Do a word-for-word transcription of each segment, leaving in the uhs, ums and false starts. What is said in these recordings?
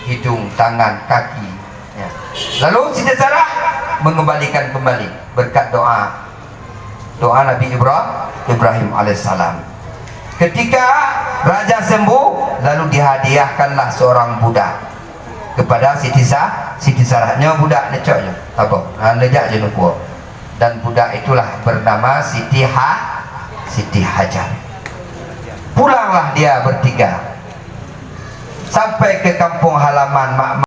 hidung, tangan, kaki. Ya. Lalu Siti Sarah mengembalikan kembali berkat doa, doa Nabi Ibra-, Ibrahim alaihissalam. Ketika raja sembuh, lalu dihadiahkanlah seorang budak kepada Siti Sa-, Siti Sarah. Nyoe budak neucok nyoe. Apa? Ha, neujak je neupuwoe. Dan budak itulah bernama Siti Ha-, Siti Hajar. Pulanglah dia bertiga sampai ke kampung halaman mak.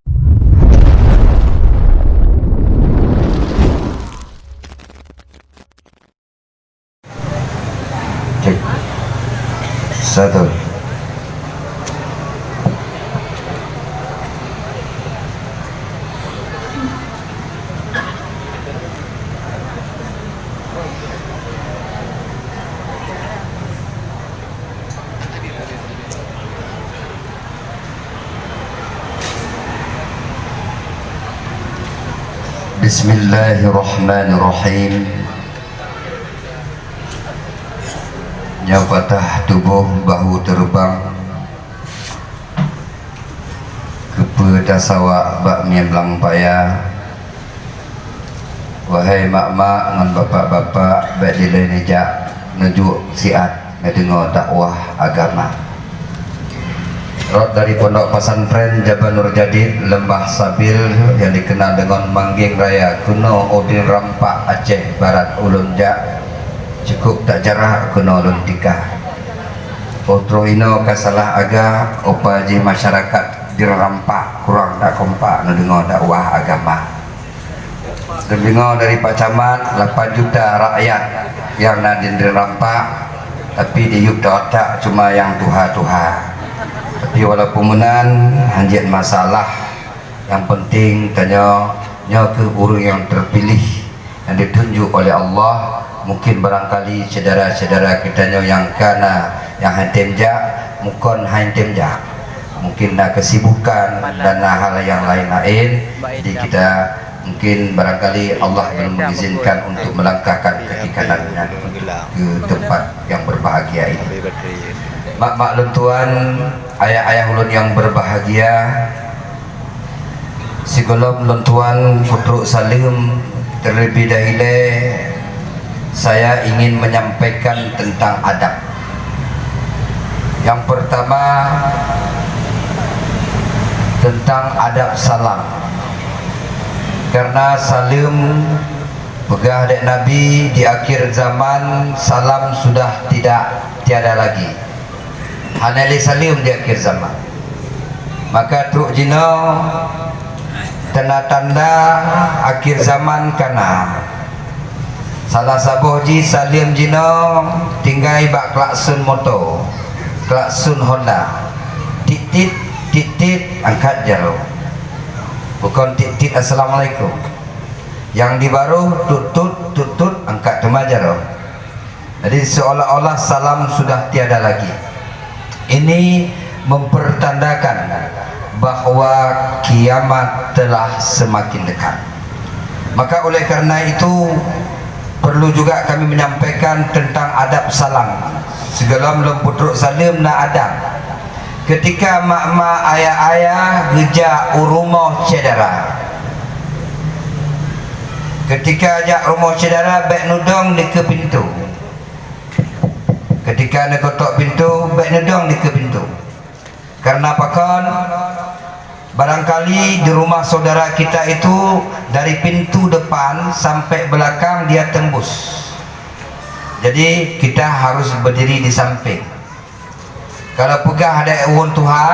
Cek. Satu. Bismillahirrahmanirrahim. Nyoe patah tuboh bahu teubang, keupeue tasawak bak mié blang paya. Wahai mak-mak ngon bapak-bapak, bék dilée neujak neujuek siat neudeungoe dakwah agama. Rot dari Pondok Pesantren Jabanur Jadid Lembah Sabil yang dikenal dengan Manggeng Raya keunoe u Dirampak Aceh Barat ulôn jak, cukup tak jarah keunoe lôn tingkah. Oh troh inoe ka salah agam, upa jih masyarakat Dirampak kurang tak kompak neudeungoe dakwah agama. Deungoe dari Pak Camat, lapan juta rakyat nyang na di Dirampak, tapi di yup teuotak cuma nyang tuha-tuha. Tapi walaupun meunan, hanjeuet masalah. Nyang penting tanyoe, nyoe kheueh ureuëng nyang teupiléh, nyang ditunjuk oleh Allah. Mungkin barangkali syedara-syedara geutanyoe nyang ka na nyang han tem jak, mukon han tem jak. Mungkin na kesibukan dan na hal nyang laén-laén. Jadi kita mungkin barangkali Allah belum mengizinkan untuk melangkahkan kaki kanan nyan ke tempat yang berbahagia ini. Mak-mak lôn tuan, ayah-ayah ulôn yang berbahagia, sigohlom lôn tuan peutrok saleuem, terlebih dahulu saya ingin menyampaikan tentang adab. Yang pertama, tentang adab salam. Karena saleuem, peugah dek Nabi, di akhir zaman salam sudah tidak tiada lagi. Hana lé saleuem di akhir zaman. Maka trok jinoe tanda-tanda akhir zaman ka na. Salah saboh jih saleuem jinoe tinggai bak klakson moto, klakson Honda. Tit-tit, tit-tit, angkat jaroe. Bukon tit-tit assalamualaikum. Nyang di baroe tut-tut, tut-tut, angkat teuma jaroe. Jadi seolah-olah salam sudah tiada lagi. Ini mempertandakan bahwa kiamat telah semakin dekat. Maka oleh karena itu, perlu juga kami menyampaikan tentang adab salam. Sigohlom lôn peutrok saleuem na adab. Ketika mak-mak, ayah-ayah geujak u rumoh syedara. Ketika jak rumoh syedara, bék neudong dikeue pintoe. Ketika neuketok pintoe, bék neudong dikeue pintoe. Karena pakon? Barangkali di rumah saudara kita itu dari pintu depan sampai belakang dia tembus. Jadi kita harus berdiri di samping. Kalau peugah adak ureuëng tuha,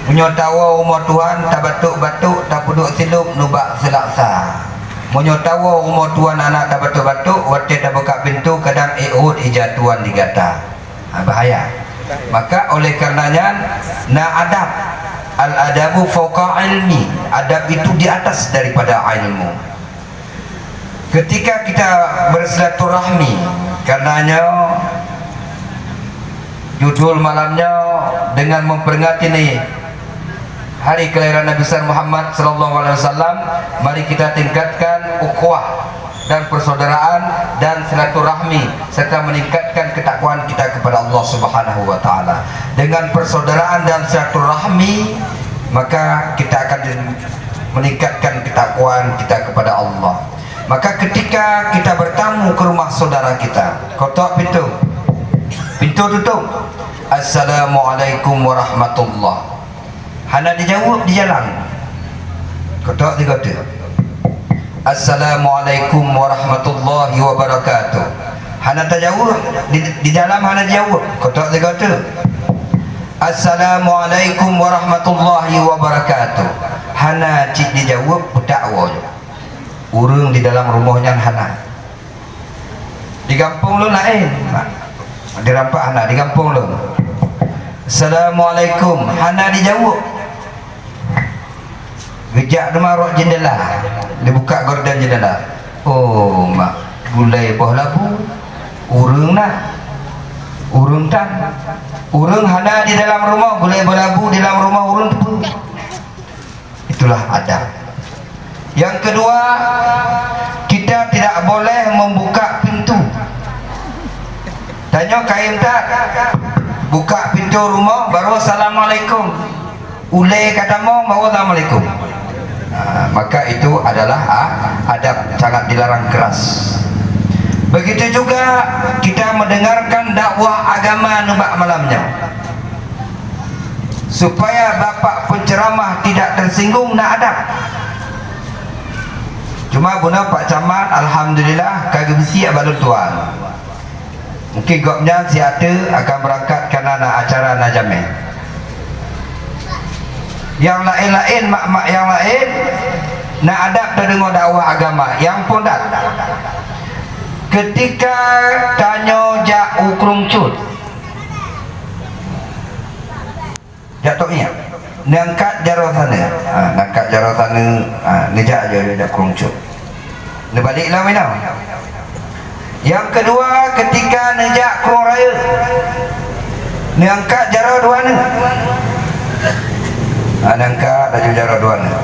meunyoe tawoe rumoh Tuhan, tabatuk-batuk, tapeuduek silop nibak seulaksa. Meunyoe tawoe rumoh Tuhan hana tabatuk-batuk, watée tabuka pintoe kadang ék rhot ija Tuhan di gata. Ha, bahaya. Maka oleh karenanya na adab. Al-adabu fauqa ilmi. Adab itu di atas daripada ilmu. Ketika kita bersilaturahmi, karenanya judul malamnya dengan memperingati ni hari kelahiran Nabi besar Muhammad sallallahu alaihi wasallam, mari kita tingkatkan ukhuwah dan persaudaraan dan silaturahmi serta meningkatkan ketakwaan kita kepada Allah Subhanahu wa taala. Dengan persaudaraan dan silaturahmi, Maka kita akan meningkatkan ketakwaan kita kepada Allah. Maka ketika kita bertamu ke rumah saudara kita, ketok pintu. Pintu tutup. "Assalamualaikum warahmatullah." Hana dijaweueb di jalan. Ketok tiga tu. "Assalamualaikum warahmatullahi wabarakatuh." Hana tajaweueb, di, di dalam hana jaweueb. Ketok tiga tu. "Assalamualaikum warahmatullahi wabarakatuh." Hana cit dijaweueb, peutak woe. Ureuëng di dalam rumoh nyan hana. Di gampông lôn laén, Mak. Di rampak hana, di gampông lôn. "Assalamualaikum." Hana dijaweueb. Geujak teuma rot jendela, dibuka gorden jendela. Oh, mak, gulai boh labu, ureuëng na, ureuëng tan. Ureuëng hana di dalam rumoh, gulai boh labu di dalam rumoh ureuëng teupeu. Itulah adab. Yang kedua, kita tidak boleh membuka pintu. Tanyoe kayém that, buka pintu rumoh, baru "Assalamualaikum." Ulée ka tamong, baru "Assalamualaikum." Ah, maka itu adalah, ah, adab sangat dilarang keras. Begitu juga kita mendengarkan dakwah agama nibak malam nyoe. Supaya bapak penceramah tidak tersinggung, na adab. Cuma bunoe Pak Camat, alhamdulillah, ka geubeusiek bak lôn tuan. Mungkin gobnyan siat teuk akan beurangkat kareuna na acara na jamé. Nyang laén-laén, mak-mak nyang laén, na adab tadeungoe dakwah agama, nyang phôn that. Keutika tanyoe jak u Krueng Cut, jak tok ngieng, neuangkat jaroe saneue. Ha, neuangkat jaroe saneue, ha, neujak, jak, jak Krueng Cut. Neubalek lom inoe. Nyang keudua, keutika neujak Krueng Rayeuk, neuangkat jaroe dua neuk. Ha, neuangkat laju jaroe dua neuk.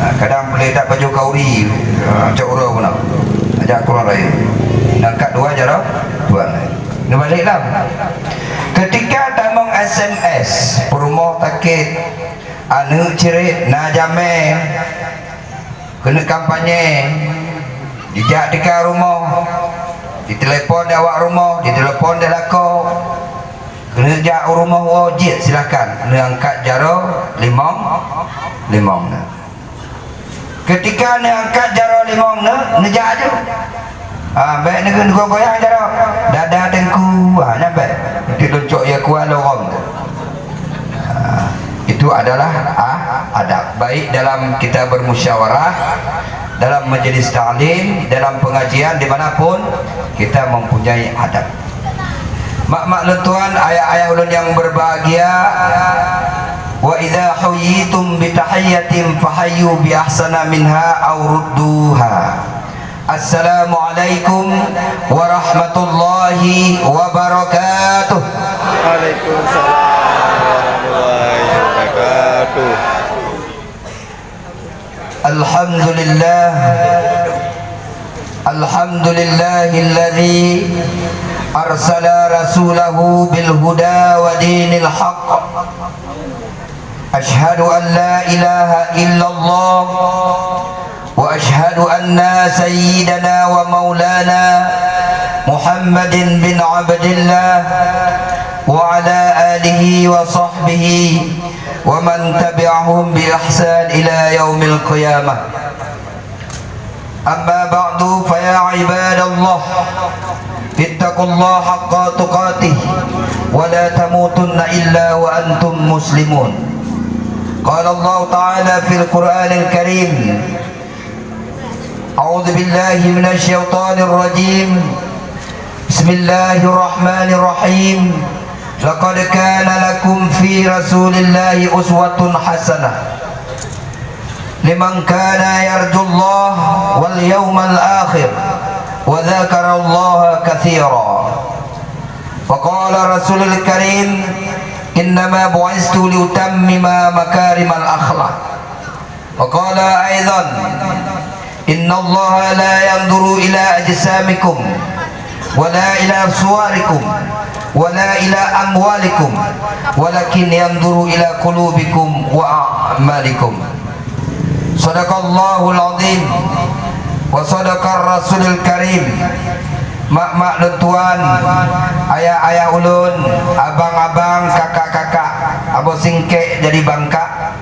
Ha, kadang boleh that baju kauri, ha, cok uroe bunoe. Jak Krueng Rayeuk. Neuangkat dua jaroe dua neuk. Neubalek lom. Keutika tamong S M S, peurumoh sakét, aneuk cirét, na jamé, keuneuk kampanye, dijak tika rumoh, ditelepon di awak rumoh, ditelepon di lakoe, keuneuk jak u rumoh woe jeuet, silakan, neuangkat jaroe limong, limong neuk. Keutika neuangkat jaroe limong neuk, neujak aju. Ah, bék neu-, neugoyang jaroe. Dada teungku, ah, nyan bék. Nanti lôn cok ie kuah lorong. Ah, itu adalah, ah, adab. Baik dalam kita bermusyawarah, dalam majelis taklim, dalam pengajian, di mana pun kita mempunyai adab. Mak-mak lôn tuan, ayah-ayah ulôn nyang berbahagia, wa idza huyyitum bi tahiyyatin fahayyu bi ahsana minha aw rudduha. Assalamualaikum warahmatullahi wabarakatuh. Waalaikumsalam warahmatullahi wabarakatuh. Alhamdulillah. Alhamdulillahilladzi arsala rasulahu bil huda wa dinil haqq. Asyhadu an la ilaha illallah wa asyhadu anna sayyidana wa maulana Muhammadin bin Abdillah wa ala alihi wa sahbihi wa man tabi'ahum bi ihsan ila yaumil qiyamah. Amma ba'du, fa ya ibadallah, ittaqullaha haqqa tuqatih, wa la tamutunna illa wa antum muslimun. Qala Allah Ta'ala fil Qur'anil Karim, A'udzu billahi minasy syaithanir rajim. Bismillahirrahmanirrahim. Laqad kana lakum fi Rasulillahi uswatun hasanah liman kana yarjullaha wal yawmal akhir wa dzakarallaha katsira. Wa qala Rasulul Karim, "Innama bu'istu liutammima makarimal akhlaq." Wa qala aidan, "Innallaha la yanzuru ila ajsamikum, wa la ila suwarikum, Wala ila amwalikum, walakin yanzuru ila qulubikum wa a'malikum. Sadaqallahul azim wa sadaqar rasulul karim. Mak-mak lôn tuan, ayah-ayah ulôn, abang-abang, kakak-kakak, Abô Singkek jadi bangka,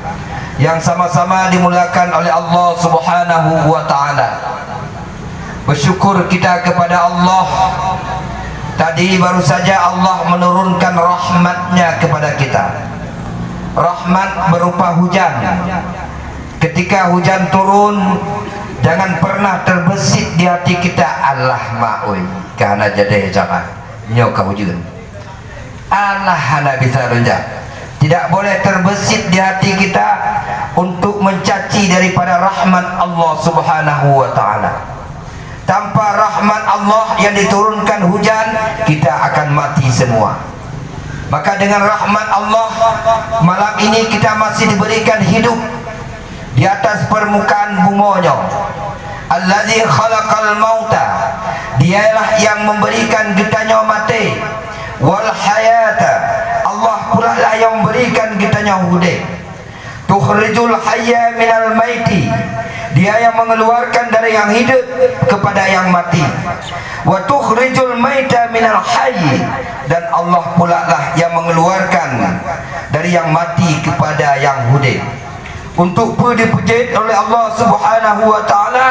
yang sama-sama dimuliakan oleh Allah Subhanahu wa Ta'ala. Bersyukur kita kepada Allah. Tadi baru saja Allah menurunkan rahmat-Nya kepada kita. Rahmat berupa hujan. Ketika hujan turun, jangan pernah terbesit di hati kita, "Alah mak oi, ka hana jadeh jalan, nyoe ka hujeuen. Alah hana bisa lôn jak." Tidak boleh terbesit di hati kita untuk mencaci daripada rahmat Allah Subhanahu wa Ta'ala. Tanpa rahmat Allah yang diturunkan hujan, kita akan mati semua. Maka dengan rahmat Allah, malam ini kita masih diberikan hidup di atas permukaan bumoe nyoe. Allazi khalaqal mauta, Dialah yang memberikan geutanyoe maté, wal hayata, Allah pula lah yang memberikan geutanyoe udeb. Tukhrijul hayya minal maiti, Dia yang mengeluarkan dari yang hidup kepada yang mati. Wa tukhrijul maita minal hayy, dan Allah pula lah yang mengeluarkan dari yang mati kepada yang udeb. Untuk peue dipeujeuet oleh Allah Subhanahu wa Ta'ala?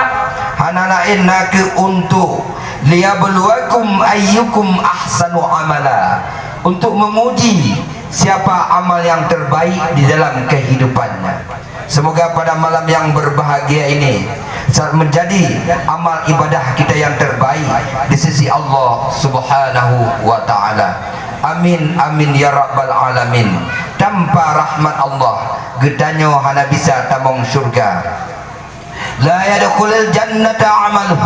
Hana laén nakeuh untuk liyabluwakum ayyukum ahsanu amala, untuk menguji siapa amal yang terbaik di dalam kehidupannya. Semoga pada malam yang berbahagia ini sa-, menjadi amal ibadah kita yang terbaik di sisi Allah Subhanahu wa Ta'ala. Amin, amin, ya rabbal alamin. Tanpa rahmat Allah, geutanyoe hana bisa tamong syurga. La yadkhulul jannata amaluh.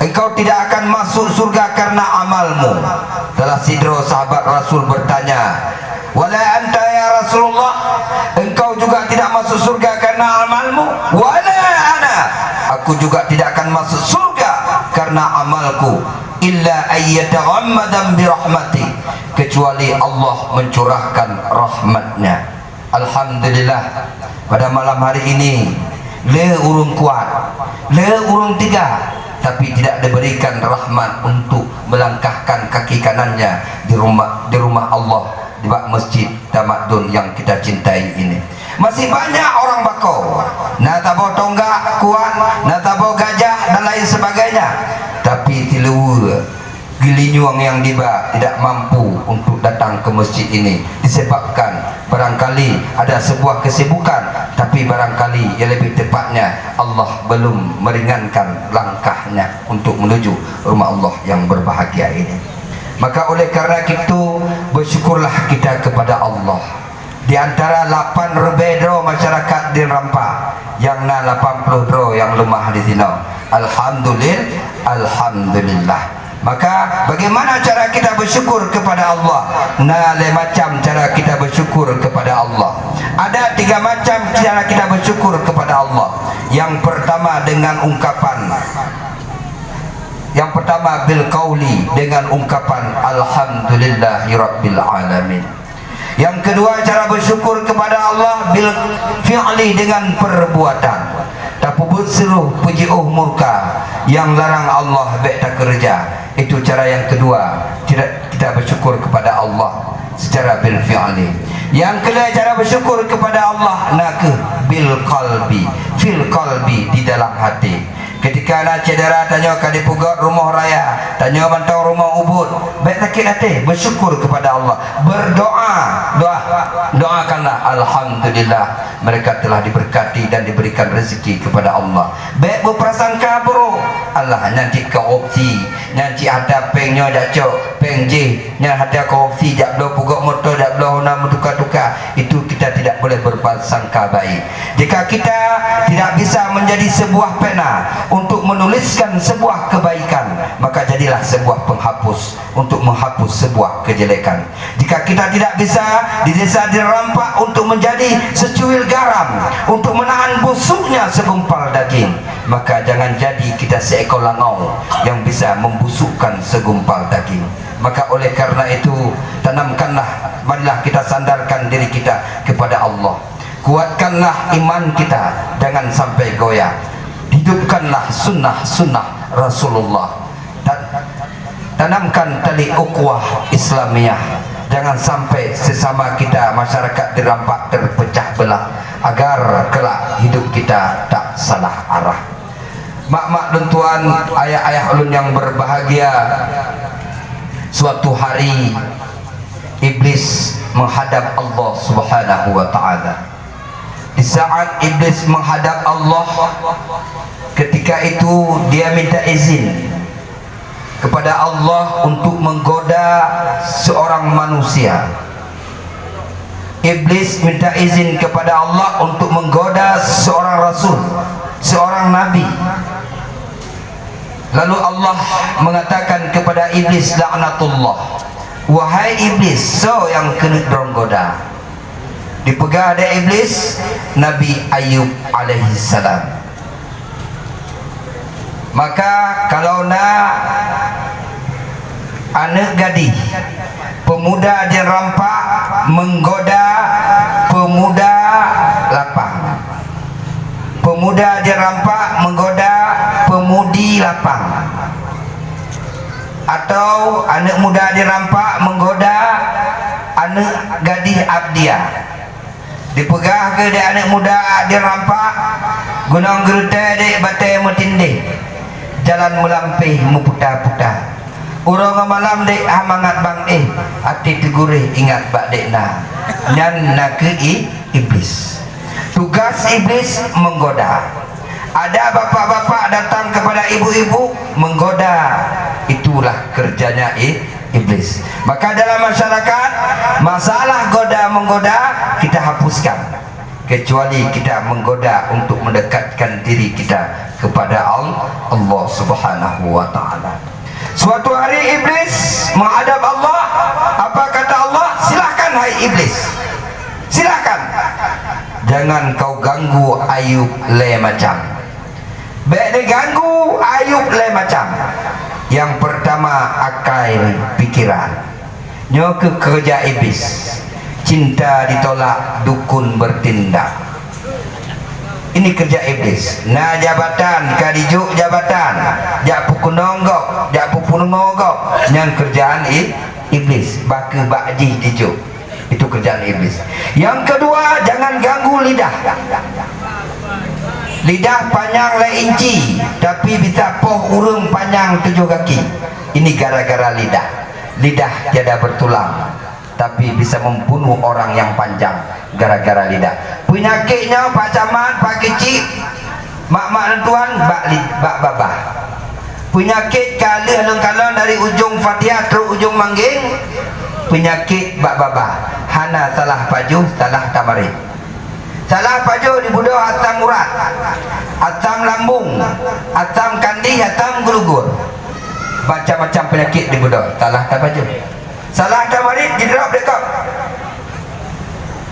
Engkau tidak akan masuk surga karena amalmu. Salah sidroe sahabat Rasul bertanya, "Wala anta ya Rasulullah? Engkau juga tidak masuk surga karena amalmu?" "Wala ana. Aku juga tidak akan masuk surga karena amalku. Illa ayyataghammadan birahmati." Kecuali Allah mencurahkan rahmat-Nya. Alhamdulillah, pada malam hari ini, le ureuëng kuat, le ureuëng teuga, tapi tidak diberikan rahmat untuk melangkahkan kaki kanannya di rumah, di rumah Allah, di bak Masjid Tamadun yang kita cintai ini. Masih banyak orang bako, na saboh tonggak kuat, na saboh gajah, dan lain sebagainya. Tapi siluweue geulinyueng nyang diba tidak mampu untuk datang ke masjid ini, disebabkan barangkali ada sebuah kesibukan, tapi barangkali yang lebih tepatnya Allah belum meringankan langkahnya untuk menuju rumah Allah yang berbahagia ini. Maka oleh karena itu, bersyukurlah kita kepada Allah. Di antara lapan ribée droe masyarakat di Rampak, nyang na lapan ploh droe nyang leumah di sinoe. Alhamdulil-, alhamdulillah. Maka, bagaimana cara kita bersyukur kepada Allah? Na lé macam cara kita bersyukur kepada Allah. Ada tiga macam cara kita bersyukur kepada Allah. Yang pertama dengan ungkapan, yang pertama bil qauli, dengan ungkapan alhamdulillahirabbil alamin. Yang kedua, cara bersyukur kepada Allah bil fi'li, dengan perbuatan. Tapeubuet suruh, peujiôh murka, nyang larang Allah bék takeureuja. Itu cara yang kedua, kita, kita bersyukur kepada Allah secara bil fi'li. Yang kelima, cara bersyukur kepada Allah nakeuh bil qalbi, fil qalbi, di dalam hati. Ketika na syedara tanyoe ka dipeugöt rumoh raya, tanyoe mantong rumoh ubit, bék sakét até, bersyukur kepada Allah. Berdoa, doa, doakanlah, "Alhamdulillah, mereka telah diberkati dan diberikan rezeki kepada Allah." Bék berprasangka buruk. "Allah, nyan cit korupsi, nyan cit hata péng nyoe jak cok, péng jih, nyan hata korupsi jak bloe peugot moto, jak bloe Honda meutuka-tuka." Itu kita tidak boleh berprasangka baik. Jika kita tidak bisa menjadi sebuah pena untuk menuliskan sebuah kebaikan, maka jadilah sebuah penghapus untuk menghapus sebuah kejelekan. Jika kita tidak bisa di desa di Rampak untuk menjadi secuil garam untuk menahan busuknya segumpal daging, maka jangan jadi kita seekor atau langau yang bisa membusukkan segumpal daging. Maka oleh karena itu, tanamkanlah, marilah kita sandarkan diri kita kepada Allah. Kuatkanlah iman kita, jangan sampai goyah. Hidupkanlah sunnah-sunnah Rasulullah. Ta-, tanamkan tali ukhuwah Islamiyah. Jangan sampai sesama kita masyarakat di Rampak terpecah belah, agar kelak hidup kita tak salah arah. Mak-mak lôn tuan, ayah-ayah ulôn yang berbahagia, suatu hari Iblis menghadap Allah Subhanahu wa Ta'ala. Di saat Iblis menghadap Allah, ketika itu dia minta izin kepada Allah untuk menggoda seorang manusia. Iblis minta izin kepada Allah untuk menggoda seorang rasul, seorang nabi. Lalu Allah mengatakan kepada Iblis, laknatullah, "Wahai Iblis, soe nyang keuneuk droe goda?" Dipeugah lé Iblis, Nabi Ayub alaihissalam. Maka kalau na aneuëk gadih, pemuda di Rampak menggoda pemuda lapang, pemuda di Rampak menggoda pemudi lapang, atau aneuëk muda di Rampak menggoda aneuëk gadih Abdia. Dipeugah keu dek aneuëk muda di Rampak, gunong geureutée dek batée meutindeh, jalan meulampeh meuputa-puta. Uroe ngon malam dek ha mangat bang éh, até teuguréh ingat bak dek na. Nyan na keuh i-, Iblis. Tugas Iblis menggoda. Ada bapak-bapak datang kepada ibu-ibu menggoda, itulah kerjanya i-, iblis. Maka dalam masyarakat, masalah goda-menggoda kita hapuskan, kecuali kita menggoda untuk mendekatkan diri kita kepada Al-, Allah Subhanahu wa Ta'ala. Suatu hari iblis menghadap Allah. Apa kata Allah? "Silahkan, hai iblis. Silahkan. Jangan kau ganggu Ayub lé macam." Bék neuganggu Ayub lé macam. Nyang peurtama, akai pikiran. Nyoe keuh keureuja iblis. Cinta ditolak, dukun bertindak. Ini kerja iblis. Na jabatan, ka dijok jabatan, jak peukeunong gob, jak peupunoe gob, nyan keurjaan i-, iblis. Bah keuh bak jih dijok. Itu kerjaan iblis. Yang kedua, jangan ganggu lidah. Lidah panyang lé inci, tapi bisa poh ureuëng panyang tujoh gaki. Ini gara-gara lidah. Lidah tiada bertulang, tapi bisa membunuh orang yang panjang gara-gara lidah. Peunyakét nyoe, Pak Camat, Pak Keuchik, mak-mak lôn tuan, bak li-, bak babah. Peunyakét ka lheueh lôn kalon dari ujong Fatihah trok ujong Manggeng, peunyakét bak babah. Hana salah pajoh, salah tamarit. Salah pajoh dibeudôh asam urat, asam lambung, asam kandih, asam gulugul. Macam-macam peunyakét dibeudôh, salah tapajoh. Salah tamarit didrop dek gob.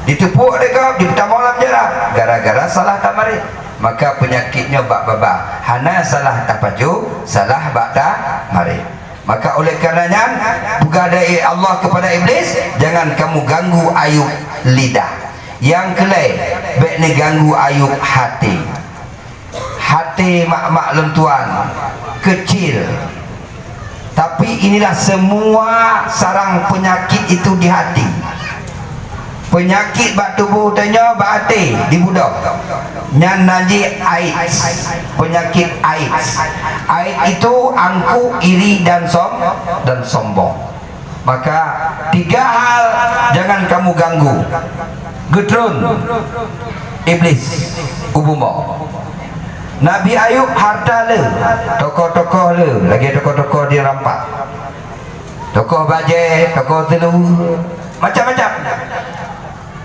Diteupuek dek gob, dipeutamong lam jarab gara-gara salah tamarit. Maka peunyakét nyoe bak babah. Hana salah tapajoh, salah bak tamarit. Maka oleh karena nyan, peugah dari Allah kepada iblis, "Jangan kamu ganggu Ayub lidah." Nyang keulhèe, bék neuganggu Ayub haté. Haté mak-mak lôn tuan keucil, tapi inilah semua sarang penyakit itu di hati. Peunyakét bak tuboh tanyoe bak até dibeudôh. Nyan nan jih AIDS, peunyakét AIDS. AIDS itu angkuh, iri dan som-, dan sombong. Maka tiga hal jangan kamu ganggu. Geutreun iblis u bumoe. Nabi Ayub harta le, tokoh-tokoh le, lagèe tokoh-tokoh di Rampak. Tokoh bajèe, tokoh teulu, macam-macam.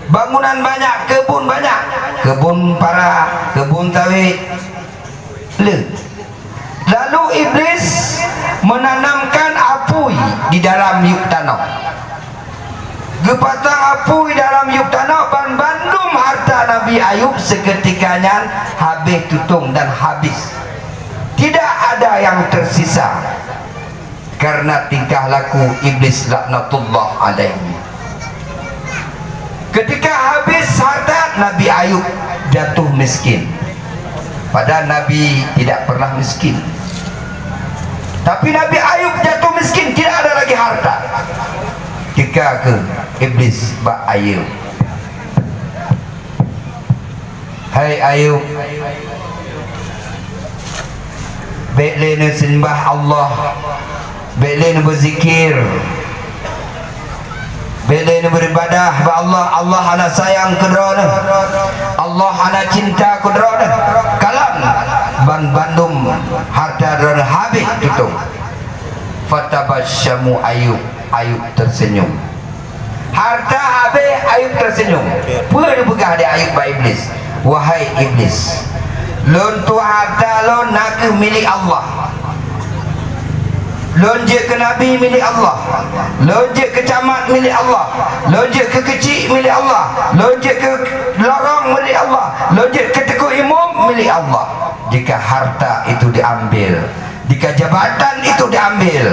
Bangunan banyak, kebun banyak, kebun para, kebun sawit, le. Lalu iblis menanamkan apui di dalam yub tanoh. Geupasang apui dalam yub tanoh, ban bandum harta Nabi Ayub seketika nyan habéh tutong dan habis. Tidak Ada yang tersisa karena tingkah laku iblis laknatullah alaihi. Ketika habis harta, Nabi Ayub jatuh miskin. Padahal Nabi tidak pernah miskin. Tapi Nabi Ayub jatuh miskin, tidak ada lagi harta. Teuka keuh iblis bak Ayub. Hai Ayub, bèk lé neuseumbah Allah, bèk lé neubeuzikir, bèk lé neuberibadah bak Allah. Allah hana sayang keu droeneuh, Allah hana cinta keu droeneuh. Kalon ban bandum harta droeneuh habéh tutông. Fatabassamu Ayub, Ayub tersenyum. Harta habéh, Ayub tersenyum. Peue neupeugah di Ayub bak Iblis? Wahai Iblis, lôn tuah harta lôn nakeuh milék Allah. Lôn jeuet keu nabi milék Allah. Lôn jeuet keu camat milék Allah. Lôn jeuet keu keuchik milék Allah. Lôn jeuet keu lorong milék Allah. Lôn jeuet keu teungku imum milék Allah. Jika harta itu diambil, jika jabatan itu diambil,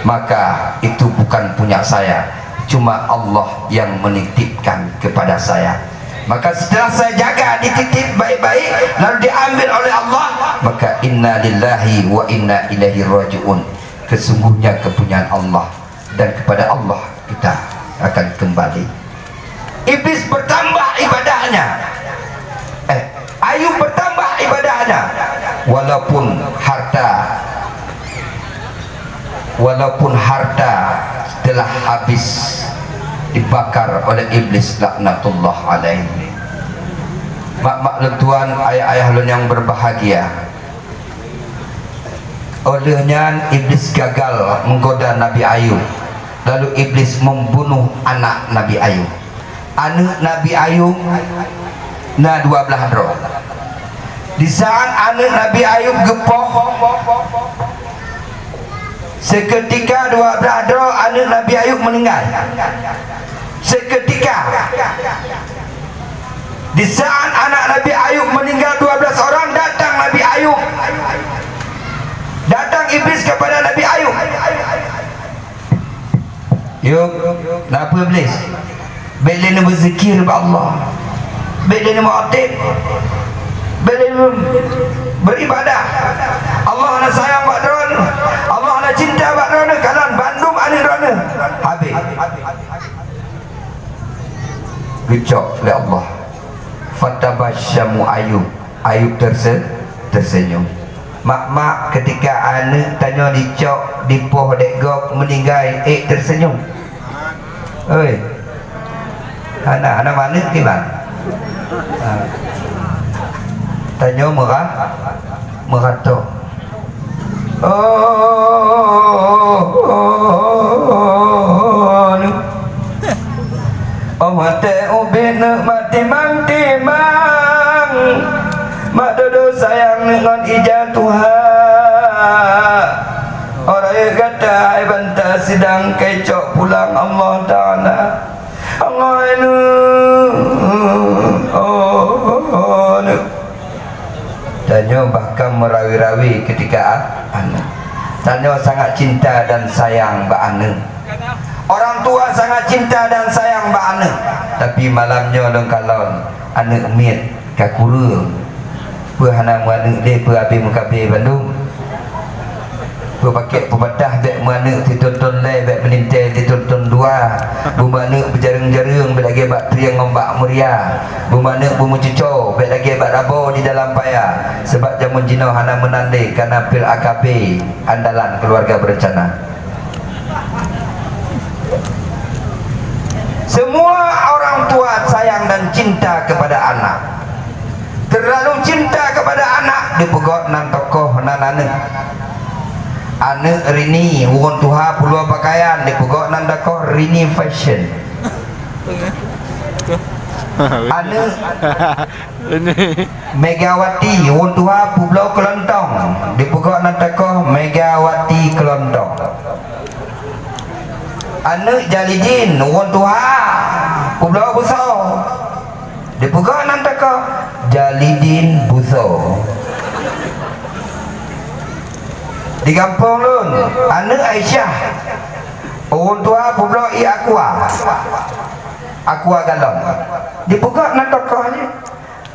maka itu bukan punya saya. Cuma Allah yang menitipkan kepada saya. Maka setelah saya jaga, dititip baik-baik, lalu diambil oleh Allah, maka inna lillahi wa inna ilaihi raji'un. Kesungguhnya kepunyaan Allah, dan kepada Allah kita akan kembali. Iblis bertambah ibadahnya. Eh, Ayub bertambah ibadahnya. Walaupun harta, walaupun harta telah habis dibakar oleh Iblis laknatullah alaihi. Mak-mak lôn tuan, ayah-ayah lôn yang berbahagia. Óh lheueh nyan, Iblis gagal menggoda Nabi Ayub, lalu Iblis membunuh anak Nabi Ayub. Aneuk Nabi Ayub na dua blaih droe. Di saat aneuk Nabi Ayub geupoh, seketika dua blaih droe aneuk Nabi Ayub meninggal. Seketika. Di saat anak Nabi Ayub meninggal dua belas orang, datang Nabi Ayub. Datang Iblis kepada Nabi Ayub. Yub, na peue Iblis? Bèk lé neubeuzikir bak Allah. Bèk lé neumeu'onteng. Bèk lé neuberibadah. Allah hana sayang bak droeneuh. Allah hana cinta bak droeneuh. Kalon bandum aneuk droeneuh habéh. Geucok lé Allah. Fatabassamu Ayub. Ayub terse-, tersenyum. Mak-mak, ketika aneuk tanyoe dicok, dipoh dek gob, meninggai, ék tersenyum? Oi. Hana, hana maneuk kiban. Ha. Tanyoe meura-, meurato. Oh, oh, oh, oh, oh, watèe ubit neuk mat timang-timang, mak Dodo sayang neuk ngon ija tuha. Óh rayeuk gata hai banta sidang kai cok pulang Allah Taala. Allah neuk, oh, oh, neuk. Tanyoe bahkan merawi-rawi ketika a-, aneuk. Tanyoe sangat cinta dan sayang bak aneuk. Orang tua sangat cinta dan sayang bak aneuk. Tapi malam nyoe lôn kalon, aneuk miet ka kureueng. Peue hana meuaneuk lé, peue abéh meukabé bandum? Peue pakèk peubatah bèk meuaneuk siton-ton lhèe, bèk meulintèe siton-ton dua. Beumeuaneuk beujareueng-jareueng bèk lagèe bak trieng ngon bak meuria. Beumeuaneuk beumeucuco bèk lagèe bak rabo di dalam paya. Sabab jameun jinoe hana meunan lé, kana pil A K B andalan keuluwarga beurencana. Semua orang tua sayang dan cinta kepada anak. Terlalu cinta kepada anak, dipeugot nan tokoh nan aneuk. Aneuk Rini, ureueng tuha peubloe pakaian, dipeugot nan tokoh Rini Fashion. Aneuk Ini. Megawati, ureueng tuha peubloe keulontong, dipeugot nan tokoh Megawati Keulontong. Aneuk Jalidin, ureueng tuha peubloe busoe, dipeugot nan tokoh Jalidin Busoe. Di gampông lôn, aneuk Aisyah, ureueng tuha peubloe ié aqua, aqua galon. Dipeugah nan tokoh jih,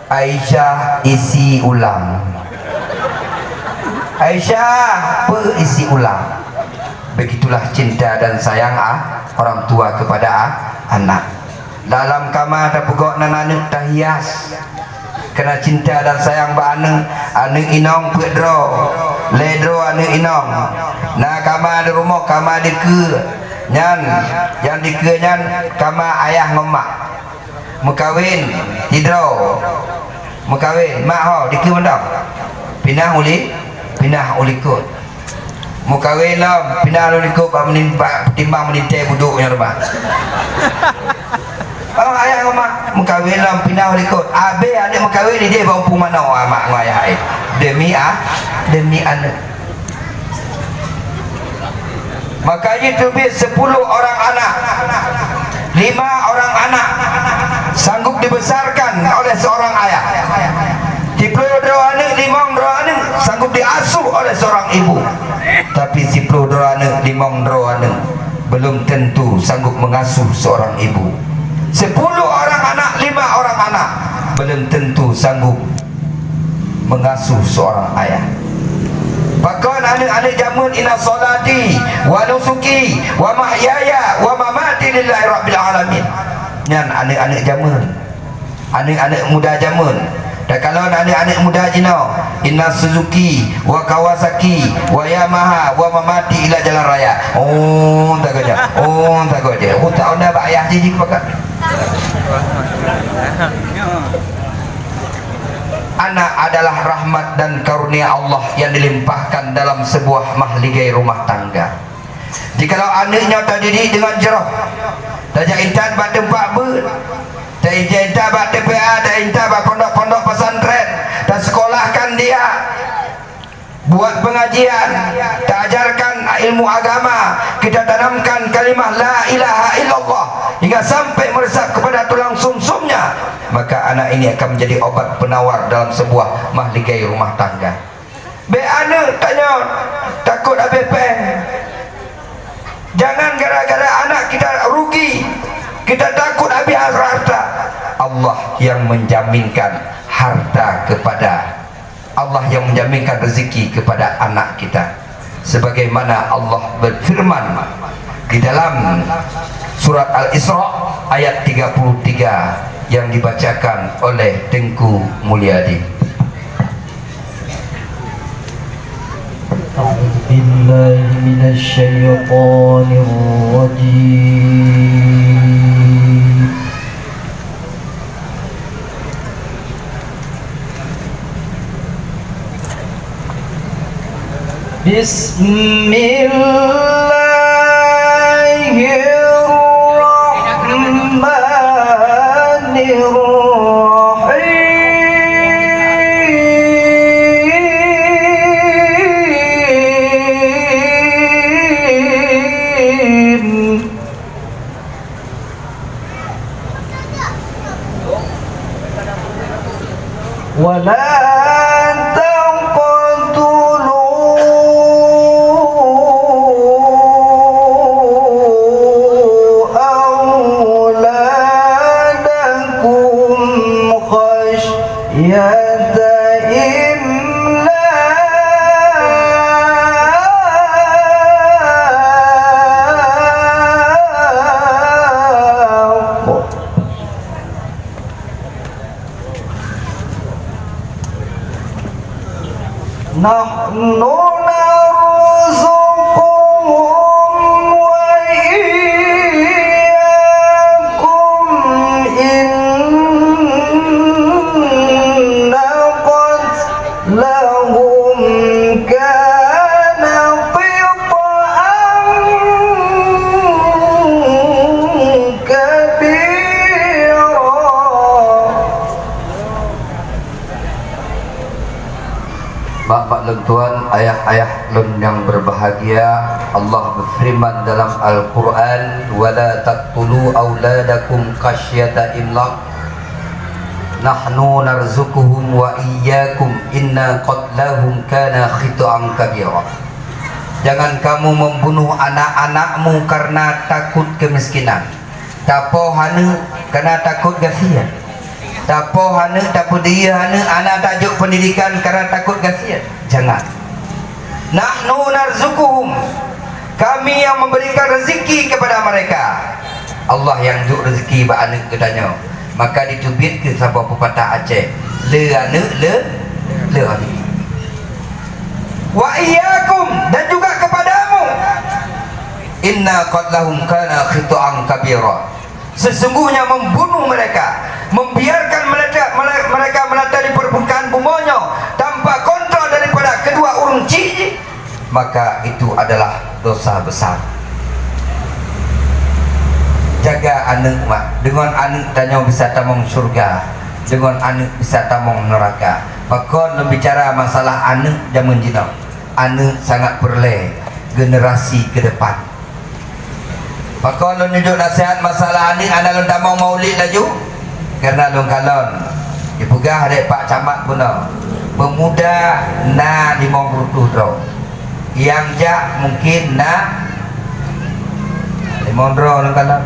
"Aisyah, isi ulang. Aisyah, peu isi ulang." Begitulah cinta dan sayang, ah, orang tua kepada, ah, anak. Dalam kama tapeugok nan aneuk tahias. Keureuna cinta dan sayang bak aneuk, aneuk inong peuet droe, lhèe droe aneuk inong. Na kama di rumoh, kama dikeue. Nyan, nyang dikeue nyan kama ayah ngon mak. Meukawen sidroe. Meukawen, mak ho dikeue mantong. Pinah u li-, pinah u likot. Meukawen lom, pinah u likot bak meunin-, bak timbang meulintèe budôk nyan rumoh. Oh, ayah ngon mak meukawen lom, pinah u likot. Abéh aneuk meukawen idéh bak umpung manoe, ah, mak ngon ayah, eh. Demi, ah, demi aneuk. Makanya teubiet sepuluh orang anak, lima orang anak sanggup dibesarkan oleh seorang ayah. Siploh droe aneuk, limong droe aneuk sanggup diasuh oleh seorang ibu. Tapi siploh droe aneuk, limong droe aneuk belum tentu sanggup mengasuh seorang ibu. Sepuluh orang anak, lima orang anak belum tentu sanggup mengasuh seorang ayah. Pakon aneuk-aneuk jameun, "Inna sholati wa nusuki wa mahyaya wa mamati lillahi rabbil alamin." Nyan aneuk-aneuk jameun. Aneuk-aneuk muda jameun. Takalon aneuk-aneuk muda jinoe, "Inna Suzuki wa Kawasaki wa Yamaha wa mamati ila jalan raya." Oh, takot je. Oh, takot je. Utak onda bak ayah jih jih pakat. Anak adalah rahmat dan karunia Allah yang dilimpahkan dalam sebuah mahligai rumah tangga. Jikalau aneuk nyoe tadidik deungon jroh, tajak intat bak teumpat beuet, tajak intat bak T P A, tajak intat bak pondok-pondok pesantren, tasekolahkan dia, buat pengajian, taajarkan ilmu agama, kita tanamkan kalimah la ilaha illallah hingga sampai meresap kepada tulang sumsumnya, maka anak ini akan menjadi obat penawar dalam sebuah mahligai rumah tangga. Bèk aneuk tanyoe takot habéh péng. Jangan gara-gara anak kita rugi, kita takut habis harta. Allah yang menjaminkan harta kepada, Allah yang menjaminkan rezeki kepada anak kita. Sebagaimana Allah berfirman di dalam surat Al-Isra ayat tiga puluh tiga yang dibacakan oleh Teungku Mulyadi. أعوذ بالله من الشيطان الرجيم. بسم الله الرحمن الرحيم. ولا تقتلوا أولادكم خشية إملاق. نحن نرزقهم وإياكم إن قتلهم كان خطأ كبيرا. Mak-mak lôn tuan, ayah-ayah lôn nyang berbahagia, Allah berfirman dalam Al-Quran, "Wa la taqtulu auladakum khasyata imlaq. Nahnu narzuquhum wa iyyakum inna qatlahum kana khita'an kabira." Jangan kamu membunuh anak-anakmu karena takut kemiskinan. Tapoh aneuk karena takut gasien. Tapoh aneuk, tapeudiyeu aneuk, hana tajok pendidikan karena takut gasien. Jangan. Nahnu narzuquhum. Kami yang memberikan rezeki kepada mereka. Allah nyang jok rezeki bak aneuk geutanyoe. Maka jiteubiet keu saboh pepatah Aceh, le aneuk, le, le aneuk. Wa iyyakum, dan juga kepadamu. Inna qatlahum kana khita'an kabira. Sesungguhnya membunuh mereka, membiarkan mereka, mereka melata di permukaan bumoe nyoe tanpa kontrol daripada kedua ureuëng chik jih, maka itu adalah dosa besar. Jaga aneuk, mak. Deungon aneuk tanyoe bisa tamong syurga, deungon aneuk bisa tamong neuraka. Pakon lôn bicara masalah aneuk jameun jinoe. Aneuk sangat peureulée generasi ke depan. Pakon lôn neujok nasihat masalah aneuk, hana lôn tamong maulid laju? Karena lôn kalon jipeugah lé Pak Camat bunoe, pemuda na limong ploh droe. Nyang jak mungkin na limong droe lôn kalon.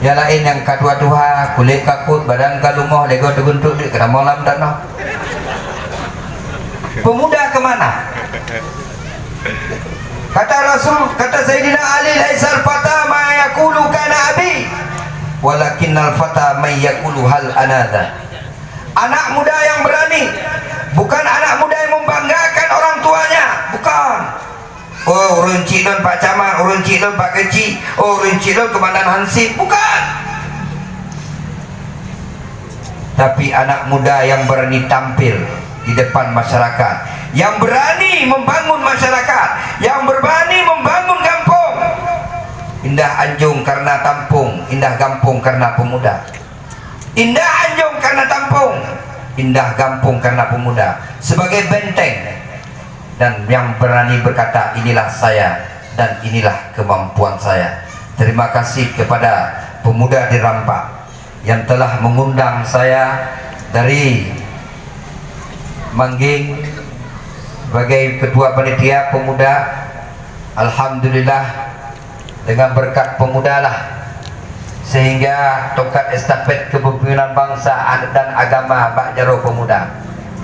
Nyang laén nyang ka tuha-tuha, kulét ka kut, badan ka lumoh, lego teuguntuk duek keunamoe lam tanoh. Pemuda ke mana? Kata Rasul, kata Sayyidina Ali, "Laisal fata ma yaqulu kana abi, walakinnal fata man yaqulu hal ana dha." Anak muda yang berani bukan anak muda yang membanggakan orang tuanya, bukan. "Oh, ureuëng chik lôn Pak Camat, ureuëng chik lôn Pak Keuchik, oh, ureuëng chik lôn Komandan Hansip," bukan. Tapi anak muda yang berani tampil di depan masyarakat, yang berani membangun masyarakat, yang berani membangun gampông. Indah anjông karena tampông, indah gampông karena pemuda. Indah anjông karena tampông, indah gampông karena pemuda. Sebagai benteng dan yang berani berkata, "Inilah saya dan inilah kemampuan saya." Terima kasih kepada pemuda di Rampak yang telah mengundang saya dari Manggeng sebagai ketua panitia pemuda. Alhamdulillah, dengan berkat pemuda lah sehingga tongkat estafet kepemimpinan bangsa dan agama bak jaroe pemuda.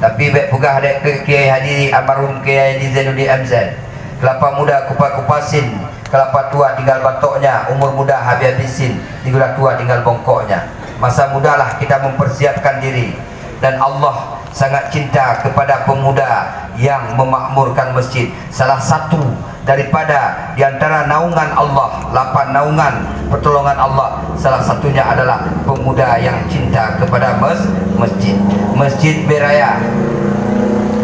Tapi bék peugah dek Kiai Haji almarhum Kiai Haji Zainuddin M Z, "Kelapa muda kupas-kupasin, kelapa tua tinggal batoknya, umur muda habis-habisin, di ulah tua tinggal bongkoknya." Masa mudalah kita mempersiapkan diri, dan Allah sangat cinta kepada pemuda yang memakmurkan masjid. Salah satu daripada di antara naungan Allah, lapan naungan pertolongan Allah, salah satunya adalah pemuda yang cinta kepada mes-, masjid. Masjid beraya.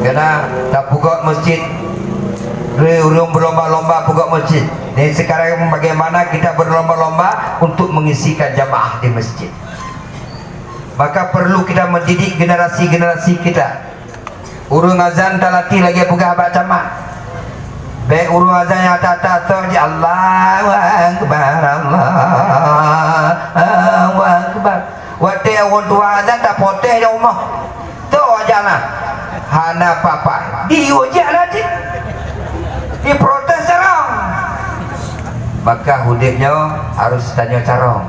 Karena tak pugok masjid, ureuëng berlomba-lomba pugok masjid. Jadi sekarang bagaimana kita berlomba-lomba untuk mengisikan jamaah di masjid. Maka perlu kita mendidik generasi-generasi kita. Ureuëng azan talatih lagée peugah bak camat. Bék ureuëng azan nyang ata-ata sok ji, "Allahu Akbar, Allahu Akbar." Watée ureuëng tuha azan tapotéh di rumoh. Tok aja na. Hana papa. Diujian aja. Diprotes carong. Maka udeb nyoe harus tanyoe carong.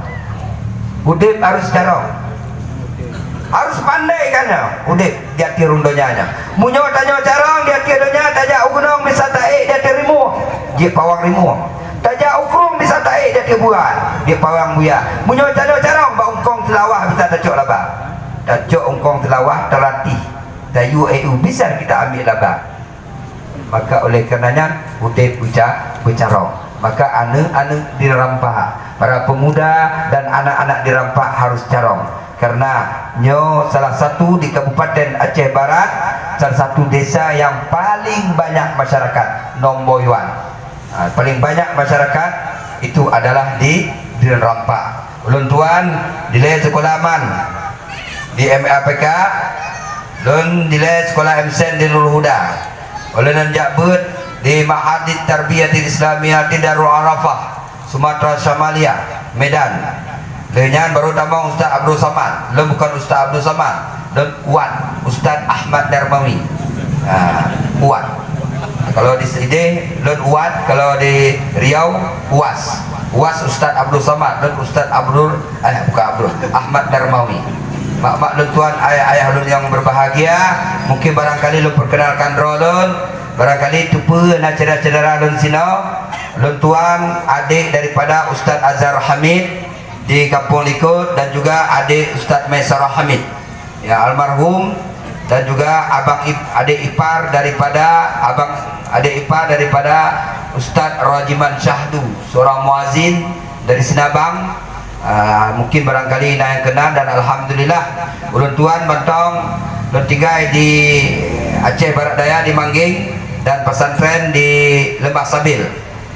Udeb harus carong. Harus pandai kan nyoe udeb di ateueh rhueng donya nyoe. Meunyoe tanyoe carong di ateueh donya, tajak u gunong bisa taék di ateueh rimueng, jeuet pawang rimueng. Tajak u krueng bisa taék di ateueh buya, jeuet pawang buya. Meunyoe tanyoe carong bak ungkong teulawah bisa tacok laba. Tacok ungkong teulawah talatih, tayue ék u bisa kita ambil laba. Maka oleh karena nyan udeb beuca-, beucarong. Maka aneuk-aneuk di Rampak, para pemuda dan anak-anak di Rampak harus carong. Karena nyoe salah satu di Kabupaten Aceh Barat, salah satu desa yang paling banyak masyarakat, nombor yuan. Ha, paling banyak masyarakat itu adalah di, di Rampak. Ulôn tuan dilée sekolah man di M A P K, lôn dilée sekolah M Sen di Nurul Huda. Ulôn nyan jak beuet di Ma'had Tarbiyatil Islamiyah di Darul Arafah, Sumatera Syamalia, Medan. Lheueh nyan baru tamong Ustaz Abdul Samad. Lôn bukan Ustaz Abdul Samad, lôn Wan, Ustaz Ahmad Darmawi. Ha, Wan. Kalau di Sideh, lôn Uwan, kalau di Riau, Uwas. Uwas Ustaz Abdul Samad, lôn Ustaz Abdul, eh, bukan Abdul, Ahmad Darmawi. Mak-mak lôn tuan, ayah-ayah lôn yang berbahagia, mungkin barangkali lôn perkenalkan droe lôn, barangkali teupeue na syedara-syedara lôn sinoe, lôn tuan, adik daripada Ustaz Azhar Hamid di Kampung Likot dan juga adik Ustaz Maisarah Hamid. Ya, almarhum, dan juga abang ip-, adik ipar daripada abang, adik ipar daripada Ustaz Rajiman Syahdu, seorang muazin dari Sinabang. Ah, mungkin barangkali na nyang kenal, dan alhamdulillah ulôn tuan mantong lôn tinggai di Aceh Barat Daya di Manggeng dan pesantren di Lembah Sabil.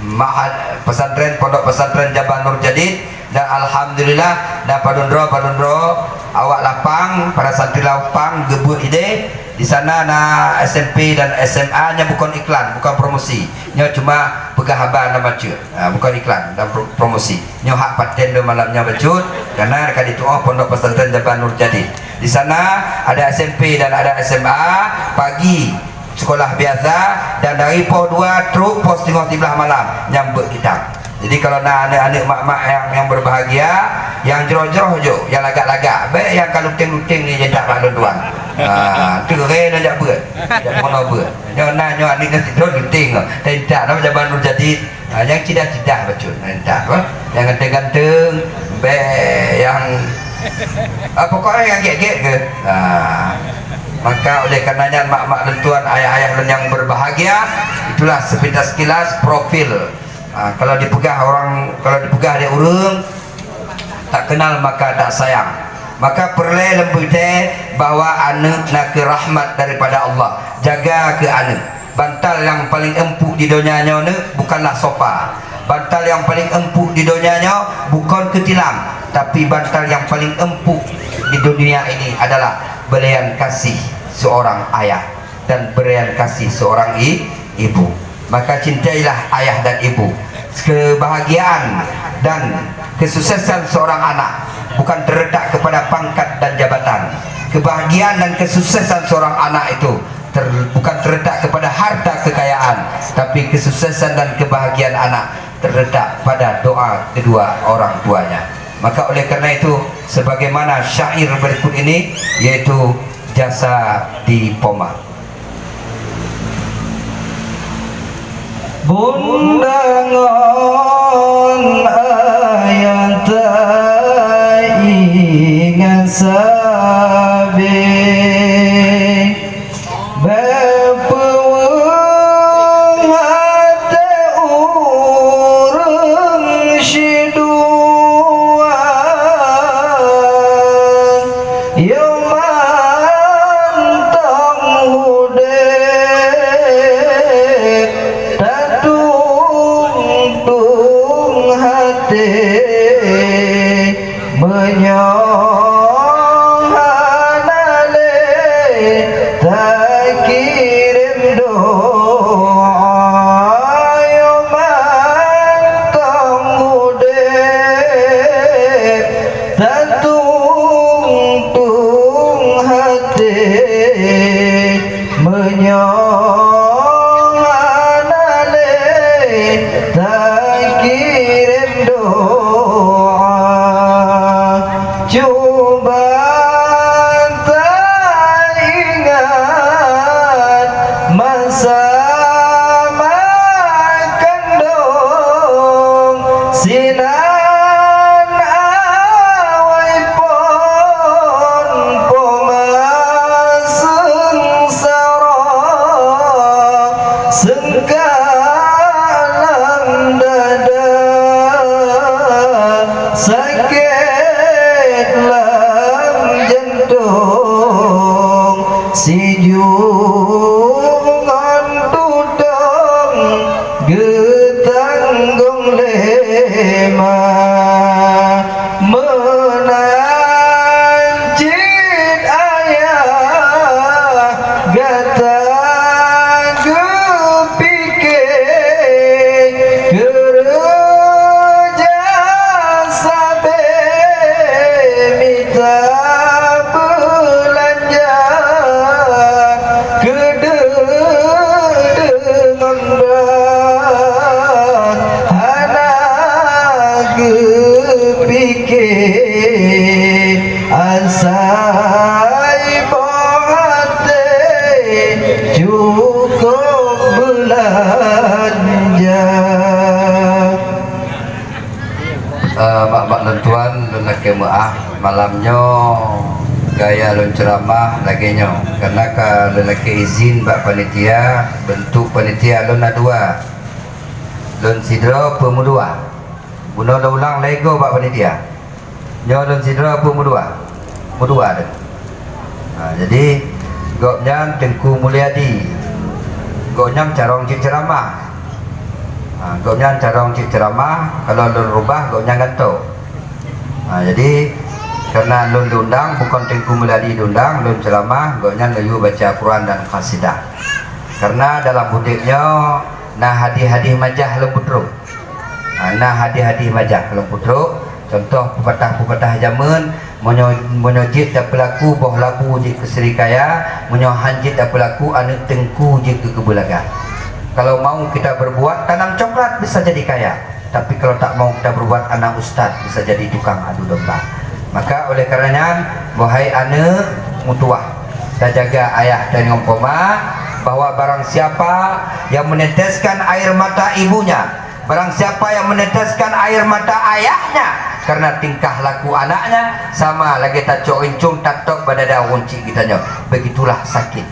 Mahal, pesantren, Pondok Pesantren Jabal Nur Jadid, dan alhamdulillah, na padum droe, padum droe awak lapang, para santri lapang geubeuet idéh. Di sana na S M P dan S M A, nyan bukon iklan, bukon promosi. Nyoe cuma peugah haba dan bacut. Ha, bukon iklan dan pro-, promosi. Nyoe hak paten lôn malam nyoe bacut, karena ka dituoh Pondok Pesantren Jabal Nur Jadid. Di sana ada S M P dan ada S M A, pagi sekolah biasa, dan dari poh dua trok poh singoh siblaih malam nyang beuet kitab. Jadi kalau na aneuk-aneuk mak-mak yang, yang berbahagia, yang jroh-jroh jok, yang lagak-lagak, bèk yang ka luting-luting ni jeuet bak lôn tuan. Ha, tu re na jak beuet, jak peunoh beuet. Nyoe na nyoe aneuk nyoe sidroe luting, teuintat nama jaban Nur Jadid. Ha, yang cidah-cidah bacut, teuintat apa? Yang ganteng-ganteng, bèk yang, ah, pokoknya yang gèt-gèt ke. Ha. Maka oleh karenanya mak-mak lôn tuan, ayah-ayah lôn yang berbahagia, itulah sepintas kilas profil. Ah, kalau dipeugah orang, kalau dipeugah lé ureueng, tak kenal maka tak sayang. Maka peureulèe lôn peugah bahwa aneuk na keu rahmat daripada Allah. Jaga keu aneuk. Bantal yang paling empuk di donya nyoe neuk bukanlah sofa. Bantal yang paling empuk di donya nyoe bukon keutilang, tapi bantal yang paling empuk di dunia ini adalah belayan kasih seorang ayah dan belayan kasih seorang i-, ibu. Maka cintailah ayah dan ibu. Kebahagiaan dan kesuksesan seorang anak bukan terletak kepada pangkat dan jabatan. Kebahagiaan dan kesuksesan seorang anak itu ter-, bukan terletak kepada harta kekayaan, tapi kesuksesan dan kebahagiaan anak terletak pada doa kedua orang tuanya. Maka oleh karena itu, sebagaimana syair berikut ini, yaitu Jasa di Poma. Bunda ngon ayah taingat sabe, bèk peuweueng até ureueng sidua. Yoh mantong udép tatung-tung até, meunyoe hana lé takirém doa. Yoh mantong udép tatung-tung até, meunyoe hana lé takirém doa. Cuba taingat masa makandong, sinan awai phon poma seungsara, seungkak lam dada, sakét lam jantong, sijeueng ngon tutong geutanggong lé ma. Meunan cit ayah gata geupike, keureuja sabe mita beulanja, Keu meu'ah, malam nyoe gaya lôn ceuramah lagée nyoe, karna ka lôn lakée izin bak panitia. Beuntuk panitia lôn na dua. Lôn sidroe peue meudua. Bunoe lôn ulang lhée goe bak panitia. Nyoe lôn sidroe peue meudua. Meudua deh. Ha, jadi, gobnyan Teungku Mulyadi. Gobnyan carông cit ceuramah. Ha, gobnyan carông cit ceuramah, kalau lôn rubah, gobnyan gantoe. Ha, jadi, karna lôn diundang, bukon Teungku Mulyadi diundang, lôn ceuramah, gobnyan lôn yue baca Quran dan qasidah. Karna dalam udeb nyoe na hadih-hadih majah lôn peutrok. Ha, na hadih-hadih majah lôn peutrok. Contoh pepatah-pepatah jameun, meunyoe, meunyoe jeuet tapeulaku boh labu jeuet keu sirikaya, meunyoe han jeuet tapeulaku aneuëk teungku jeuet keu keubeulaga. Kalau mau kita berbuat, tanam coklat bisa jadi kaya. Tapi kalau tak mau kita berbuat, anak ustaz bisa jadi tukang adu domba. Maka oleh karenanya, wahai aneuëk, meutuwah, tajaga ayah dan ngon poma, bahwa barang siapa yang meneteskan air mata ibunya, barang siapa yang meneteskan air mata ayahnya karena tingkah laku anaknya, sama lagée tacok rincong tatôb bak dada ureuëng chik geutanyoe. Begitulah sakit.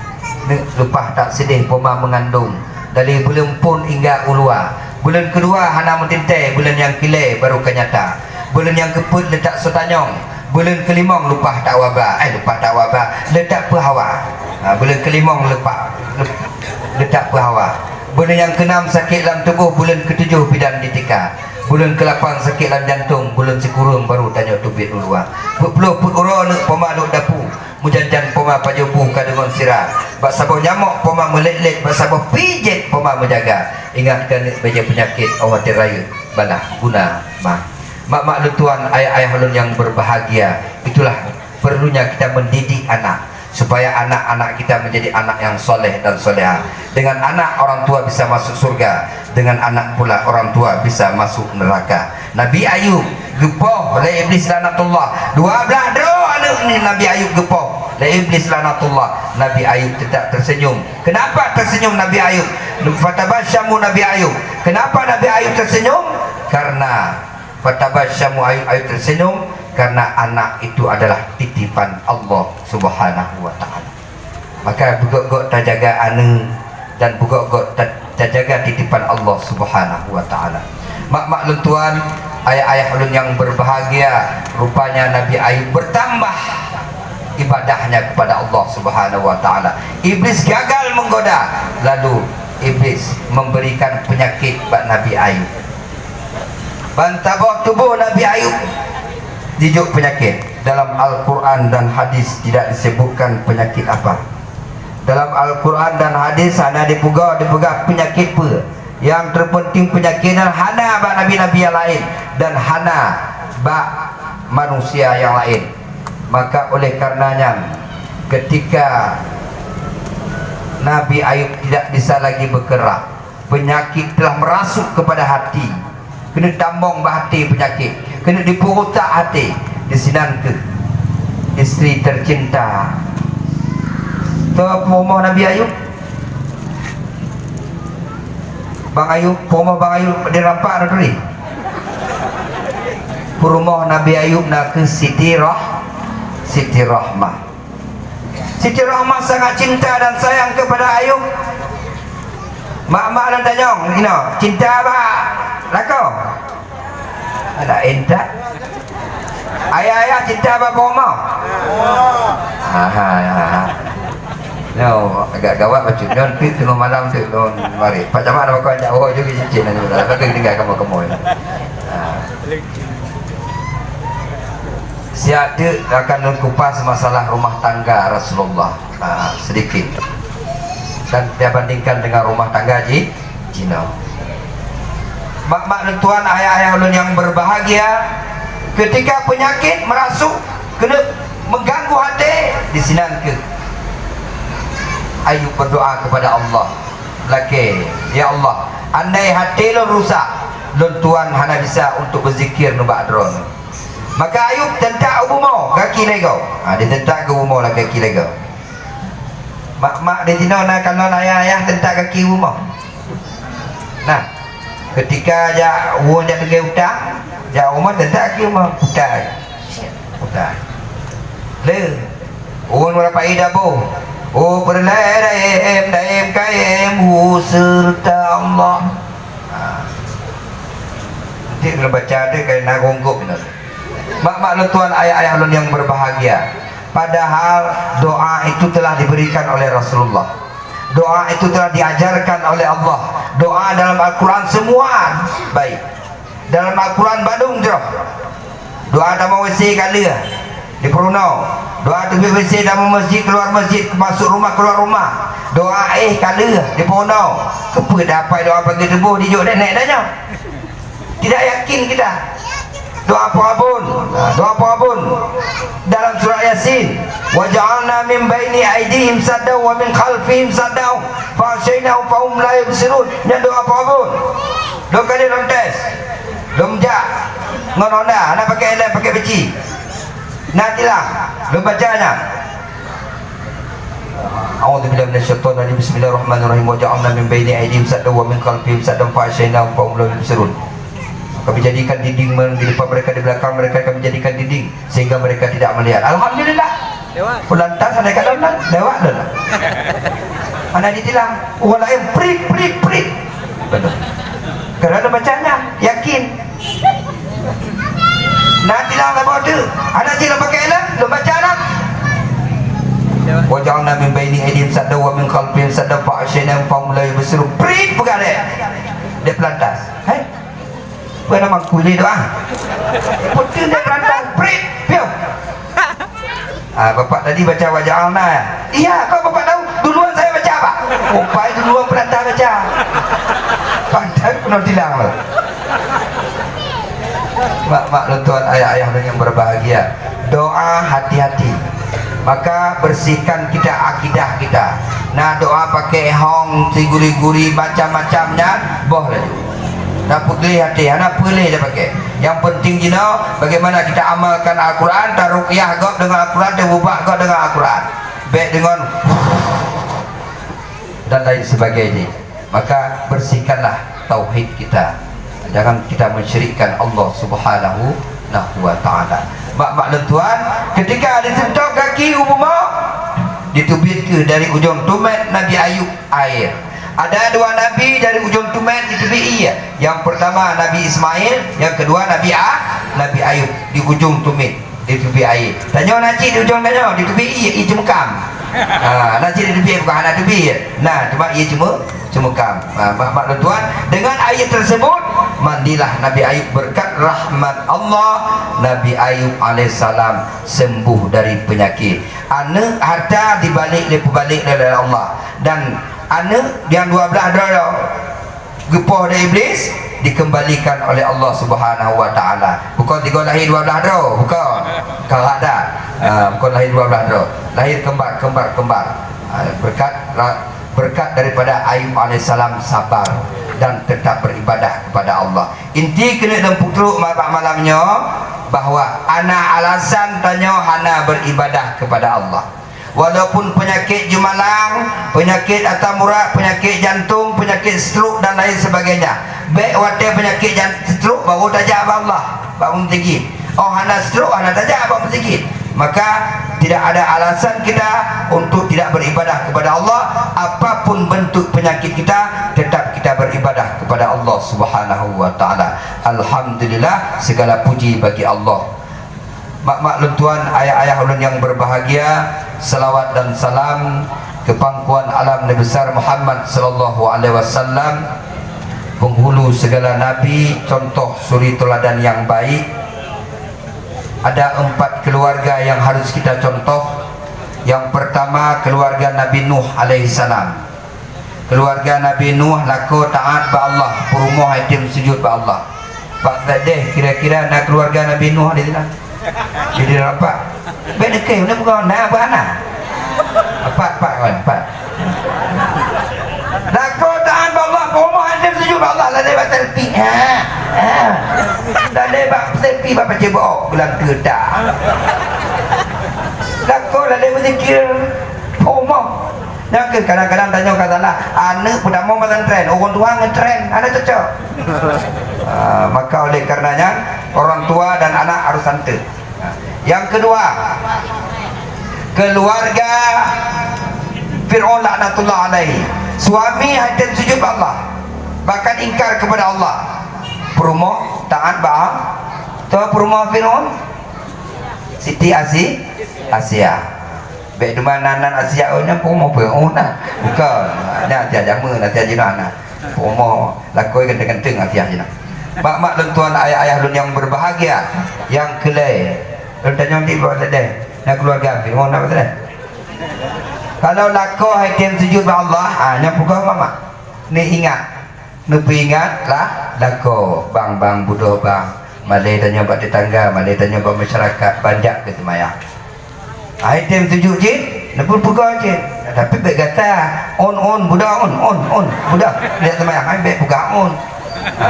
Neuk leupah that sideh poma meungandong, dari buleuen phon hingga u luwa. Buleuen keudua hana meutintée, buleuen nyang keulhée baru ka nyata. Buleuen nyang keupeuet leutak sotanyong, buleuen keulimong leupah that waba, eh, leupah that waba, leutak peuhawa. Ha, buleuen keulimong leupah, leutak peuhawa. Buleuen nyang keunam sakét lam tuboh, buleuen keutujoh bidan ditika. Buleuen keulapan sakét lam jantong, buleuen sikureueng baru tanyoe teubiet u luwa. Peuet ploh peuet uroe neuk poma duek dapu. Meujan-jan poma pajoh bu ka deungon sira. Bak saboh nyamok poma meulét-lét, bak saboh pijet poma meujaga. Ingat keuneuk bajée peunyakét, Allah teurayeuk balah guna mah. Mak-mak lôn tuan, ayah-ayah lôn yang berbahagia, itulah perlunya kita mendidik anak, supaya anak-anak kita menjadi anak yang soleh dan soleha. Dengan anak orang tua bisa masuk surga, dengan anak pula orang tua bisa masuk neraka. Nabi Ayub geupoh lé Iblis laknatullah. Dua blaih droe aneuëk ni Nabi Ayub geupoh lé Iblis laknatullah. Nabi Ayub tetap tersenyum. Kenapa tersenyum Nabi Ayub? Fatabassamu Nabi Ayub. Kenapa Nabi Ayub tersenyum? Karena fatabassamu Ayub, Ayub tersenyum karena anak itu adalah titipan Allah Subhanahu wa Ta'ala. Maka beugok-gok tajaga aneuëk dan beugok-gok ta-, tajaga titipan Allah Subhanahu wa Ta'ala. Mak-mak lôn tuan, ayah-ayah lôn yang berbahagia, rupanya Nabi Ayub bertambah ibadahnya kepada Allah Subhanahu wa Ta'ala. Iblis gagal menggoda, lalu Iblis memberikan penyakit bak Nabi Ayub. Ban saboh tuboh Nabi Ayub jijok peunyakét. Dalam Al-Quran dan hadis tidak disebutkan penyakit apa. Dalam Al-Quran dan hadis hana dipeugah, dipeugah peunyakét peue. Nyang terpenting peunyakét nyan hana bak nabi-nabi nyang laén dan hana bak manusia nyang laén. Maka oleh karenanya, ketika Nabi Ayub tidak bisa lagi bergerak, penyakit telah merasuk kepada hati. Keuneuk tamong bak até peunyakét, keuneuk dipeurusak até. Disinan kheueh istri tercinta. Soe peurumoh Nabi Ayub? Bang Ayub, peurumoh Bang Ayub di Rampak na turi. Peurumoh Nabi Ayub na kheueh Siti Rah-, Siti Rahmah. Siti Rahmah sangat cinta dan sayang kepada Ayub. Mak-mak lôn tanyong, inoe, cinta bak lakoe? Ada intat. Ayah-ayah cinta bak peurumoh? Aha, aha. No, agak gawat bacut. Nyoe teuk teungoh malam teuk lôn marit. Pak Camat ada bakal jak woe juga cincin nanti. Tapi tinggal kamu-kamu. Ha. Siat teuk akan lôn kupas masalah rumah tangga Rasulullah, ah, sedikit. Dan dia bandingkan dengan rumah tangga ji-, jinoe. Mak-mak lôn tuan, ayah-ayah lôn yang berbahagia, ketika penyakit merasuk, keuneuk mengganggu hati, disinan kheueh Ayub berdoa kepada Allah. Lakée, "Ya Allah, andai hati lôn rusak, lôn tuan hana bisa untuk beuzikir nibak Droeneuh." Maka Ayub teuntak u bumoe gaki lhée goe. Ha, dia teuntak u bumoe lagée gaki lhée goe. Mak-mak di sinoe na kalon ayah-ayah teuntak gaki u bumoe. Nah, ketika jak woe jak teugée utang, jak u bumoe teuntak gaki u bumoe, "Putai, Nah. Le. Ureueng meurapai dabo. Oh, peureulèe daim, daim kaim, hu seureuta Allah. Ha. Nanti kena baca tu, kena gonggok tu. Mak-mak lôn tuan, ayah-ayah lôn yang berbahagia. Padahal doa itu telah diberikan oleh Rasulullah. Doa itu telah diajarkan oleh Allah. Doa dalam Al-Quran semua baik. Dalam Al-Quran bandum jroh. Doa tamong W C ka lheueh, dipeurunoe. Doa teubiet W C, tamong masjid, keluar masjid, masuk rumah, keluar rumah. Doa éh ka lheueh, dipeurunoe. Keupeue tapai doa pagi suboh dijok nenek dah nyoe? Tidak yakin kita. Doa peurabon. Nah, doa peurabon. Dalam surat Yasin, "Wa ja'alna min baini aidihim sadda wa min khalfihim sadda fa aghsyainahum fa hum la yubsirun." Nyan doa peurabon. Lôn kali lôn tes. Lôn jak ngon Honda, hana pakai helm, pakai peci. Na tilang, lôn baca nyan. A'udzubillahi minasyaitonirrajim. Bismillahirrahmanirrahim. Wa ja'alna min baini aidihim saddan wa min khalfihim saddan fa aghsyainahum fa hum la yubsirun. Kami jadikan dinding men-, di depan mereka, di belakang mereka Kami jadikan dinding sehingga mereka tidak melihat. Alhamdulillah. Lewat. Peulantas ada kat dalam, lewat dah. Hana ditilang. Orang lain prit, prit, prit. Betul. Kerana bacanya yakin. Nah, tilang saboh tu. Hana cit lôn pakai helm, lôn baca dah. Wa ja'alna min baini aidihim saddan wa min khalfihim saddan fa aghsyainahum fa hum la yubsirun. Prit peugah lé. Dia peulantas. Hai. Peue nama kulit tu, ah? Putih dia peulantas. Prit. Piu. Ah, bapak tadi baca wa ja'alna. Iya, kok bapak tahu? Duluan saya baca, Pak. Oh, Pak duluan peulantas baca. Pantas penuh tilang tu. Mak-mak lôn tuan, ayah-ayah lôn yang berbahagia, doa hati-hati. Maka bersihkan kita akidah kita. Nah, doa pakai hong, siguri-guri, macam-macam nyan, boh laju. Nah, putih hati, hana peue lé dah pakai. Yang penting jinoe, bagaimana kita amalkan Al-Quran, taruqyah gob dengan Al-Quran, tabubak gob dengan Al-Quran. Bèk dengan dan lain sebagainya. Maka bersihkanlah tauhid kita. Jangan kita mensyirikkan Allah Subhanahu wa Ta'ala. Mak-mak lôn tuan, ketika disentuh kaki u bumoe, diteubiet keuh dari ujong tumét Nabi Ayub air. Ada dua nabi dari ujong tumét diteubiet ie. Yang pertama Nabi Ismail, yang kedua Nabi A-, Nabi Ayub di ujong tumét. Diteubiet air. Tanyoe na cit di ujong tanyoe, diteubiet ie, ie ceumukam. Ha, na cit diteubiet, bukan hana teubiet. Nah, cuma ie ceumu-, ceumukam. Ha, mak, mak lôn tuan, dengan air tersebut, mandilah Nabi Ayub berkat rahmat Allah, Nabi Ayub alaihissalam sembuh dari penyakit. Aneuk harta dibalik lé, peubalek lé Allah. Dan aneuk yang dua belas droe geupoh lé Iblis, dikembalikan oleh Allah Subhanahu wa Ta'ala. Bukan tiga lahé dua belas droe, bukan. Kalah dah. Ha, bukan lahé dua belas droe. Lahé kembar, kembar, kembar. Ha, berkat ra-, berkat daripada Ayub alaihissalam sabar dan tetap beribadah kepada Allah. Inti keuneuk lôn peutrok ma-, bak malam nyoe, bahwa hana alasan tanyoe hana beribadah kepada Allah. Walaupun penyakit jumalang, penyakit asam urat, penyakit jantung, penyakit stroke dan lain sebagainya. Bèk watèe penyakit jan-, stroke baru tajak bak Allah, bak meuseujid. Oh, hana stroke, hana tajak bak meuseujid. Maka tidak ada alasan kita untuk tidak beribadah kepada Allah. Apapun bentuk penyakit kita, tetap kita beribadah kepada Allah Subhanahu wa Ta'ala. Alhamdulillah, segala puji bagi Allah. Mak-mak lôn tuan, ayah-ayah ulôn yang berbahagia, selawat dan salam keu pangkuan alam Nabi besar Muhammad sallallahu alaihi wasallam, penghulu segala nabi, contoh suri teladan yang baik. Ada empat keluarga yang harus kita contoh. Yang pertama, keluarga Nabi Nuh alaihissalam. Keluarga Nabi Nuh lakoe taat bak Allah, peurumoh item sujud bak Allah. Pak Sadeh, kira-kira na keluarga Nabi Nuh di sinan? Jadi nampak. Bèk neukeu, na bukan na, bukan na. Empat, empat, kawan, empat. Lakoe taat bak Allah, peurumoh item sujud bak Allah, lalé bak selfie. Ha, ha. Lalé bak selfie bak pacé boh, bulan teuta. Lakoe lalé beuzikir, peurumoh. Nyang kheueh kadang-kadang tanyoe ka salah. Aneuk peutamong pesantren, ureueng tuha ngeutren, hana cocok. Ah, maka oleh karenanya, orang tua dan anak harus santun. Ah, Yang kedua, keluarga Fir'aun laknatullah alaihi. Suami hana tem sujud bak Allah, bahkan ingkar kepada Allah. Peurumoh taat bak Allah. Tahu peurumoh Fir'aun? Siti Asi-, Asia. Bèk teuma nan-nan Asia, oh, nyan peurumoh Fir'aun na. Bukan. Nyan Asia jameun, Asia jinoe na. Peurumoh lakoe ganteng-ganteng Asia jinoe. Mak-mak lôn tuan, ayah-ayah lôn yang berbahagia, yang keulhèe. Lôn tanyong di bawah tadi. Na keluarga Fir'aun na tadi. Kalau lakoe hana tem sujud bak Allah, ha, nyan peugah mak-mak. Ni ingat. Neupeuingat lah lakoe, bang-bang, budok bang, malèe tanyoe bak tetangga, malèe tanyoe bak masyarakat, ban jak keu seumayang. Ai tem sujud cit, neupeupeugah cit. Tapi bèk gata, "On, on, budok, on, on, on, budok." Jak seumayang, ai bèk peugah on. Ha.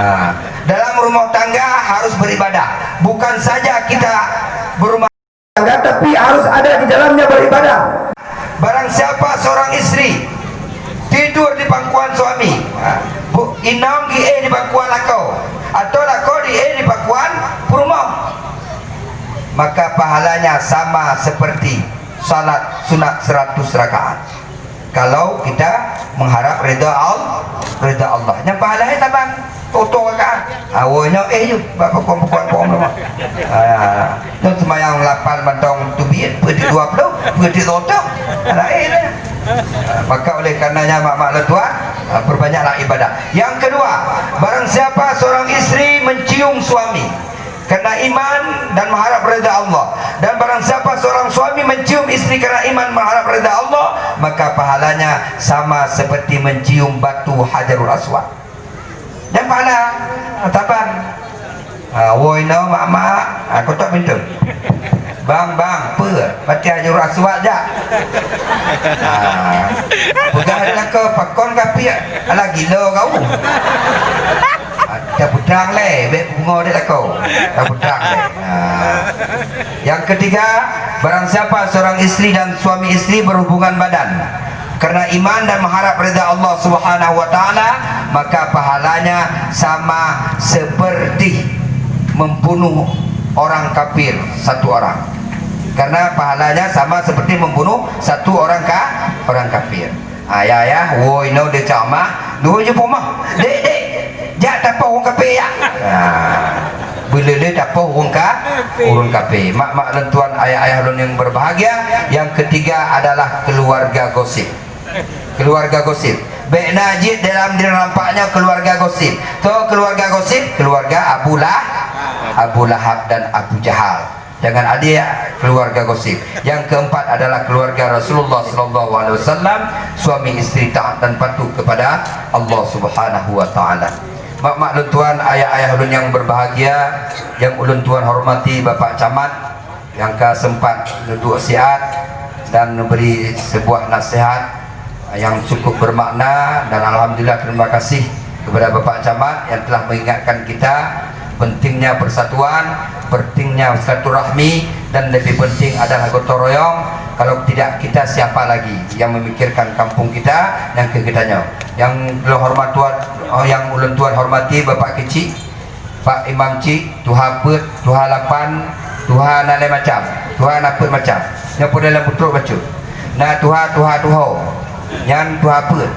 Dalam rumah tangga harus beribadah. Bukan saja kita berumah tangga, tapi harus ada di dalamnya beribadah. Barang siapa seorang istri tidur di pangkuan suami, ha, bu-, inong geuéh di pangkuan lakoe, atau lakoe geuéh di pangkuan peurumoh, maka pahalanya sama seperti salat sunat seratus rakaat. Kalau kita mengharap rida Al-, rida Allah. Nyan pahala saban. Oto kakak. Awai nyoe éh ju. Bak pokok-pokok pom lama. Ah, nyoe seumayang lapan mantong teubiet, peuet dua puluh, peuet oto. Laén. Ah, maka oleh karenanya mak-mak lôn tuan, ah, perbanyaklah ibadah. Yang kedua, barang siapa seorang istri mencium suami karena iman dan mengharap rida Allah. Dan barang siapa seorang suami mencium istri karena iman mengharap rida Allah, maka pahalanya sama seperti mencium batu Hajarul Aswad. Dan pahala, taban. Ha, woi no mak-mak, ha, ketok pintu. "Bang, bang, peue? Batu Hajarul Aswad jak." Ha, peugah lé lakoe, "Pakon kapiek? Alah gila kau." Ha, tapeutrang lé, bèk pungo dek lakoe. Tapeutrang lé. Ha. Yang ketiga, barang siapa seorang istri dan suami istri berhubungan badan karena iman dan mengharap rida Allah Subhanahu wa taala, maka pahalanya sama seperti membunuh orang kafir satu orang. Karena pahalanya sama seperti membunuh satu orang ka-, orang kafir. Ayah-ayah, woi no deuh cak mak, duhôi jeuet peurumoh. "Dek, dek, jak tapoh ureueng kafé jak." Ha. Beuleueh tapoh ureueng ka-, ureueng kafé. Mak-mak lôn tuan, ayah-ayah lôn yang berbahagia, yang ketiga adalah keluarga gosip. Keluarga gosip. Bèk na jeuet dalam diri rampaknya keluarga gosip. Toh keluarga gosip? Keluarga Abu Lah-, Abu Lahab dan Abu Jahal. Jangan ada keluarga gosip. Yang keempat adalah keluarga Rasulullah sallallahu alaihi wasallam, suami istri taat dan patuh kepada Allah Subhanahu wa taala. Mak-mak lôn tuan, ayah-ayah lôn yang berbahagia, yang ulôn tuan hormati Bapak Camat, yang ka sempat duduk siat dan memberi sebuah nasihat yang cukup bermakna, dan alhamdulillah terima kasih kepada Bapak Camat yang telah mengingatkan kita pentingnya persatuan, pentingnya silaturahmi, dan lebih penting adalah gotong royong. Kalau tidak kita, siapa lagi yang memikirkan kampung kita, nyang keu geutanyoe. Yang ulôn hormat tuan, oh, yang ulôn tuan hormati Bapak Keuchik, Pak Imam Chik, tuha peuet, tuha lapan, tuha na lhèe macam, tuha na peuet macam. Nyoe peue dalam peutrok bacut. Na tuha, tuha tuho. Nyan tuha peuet.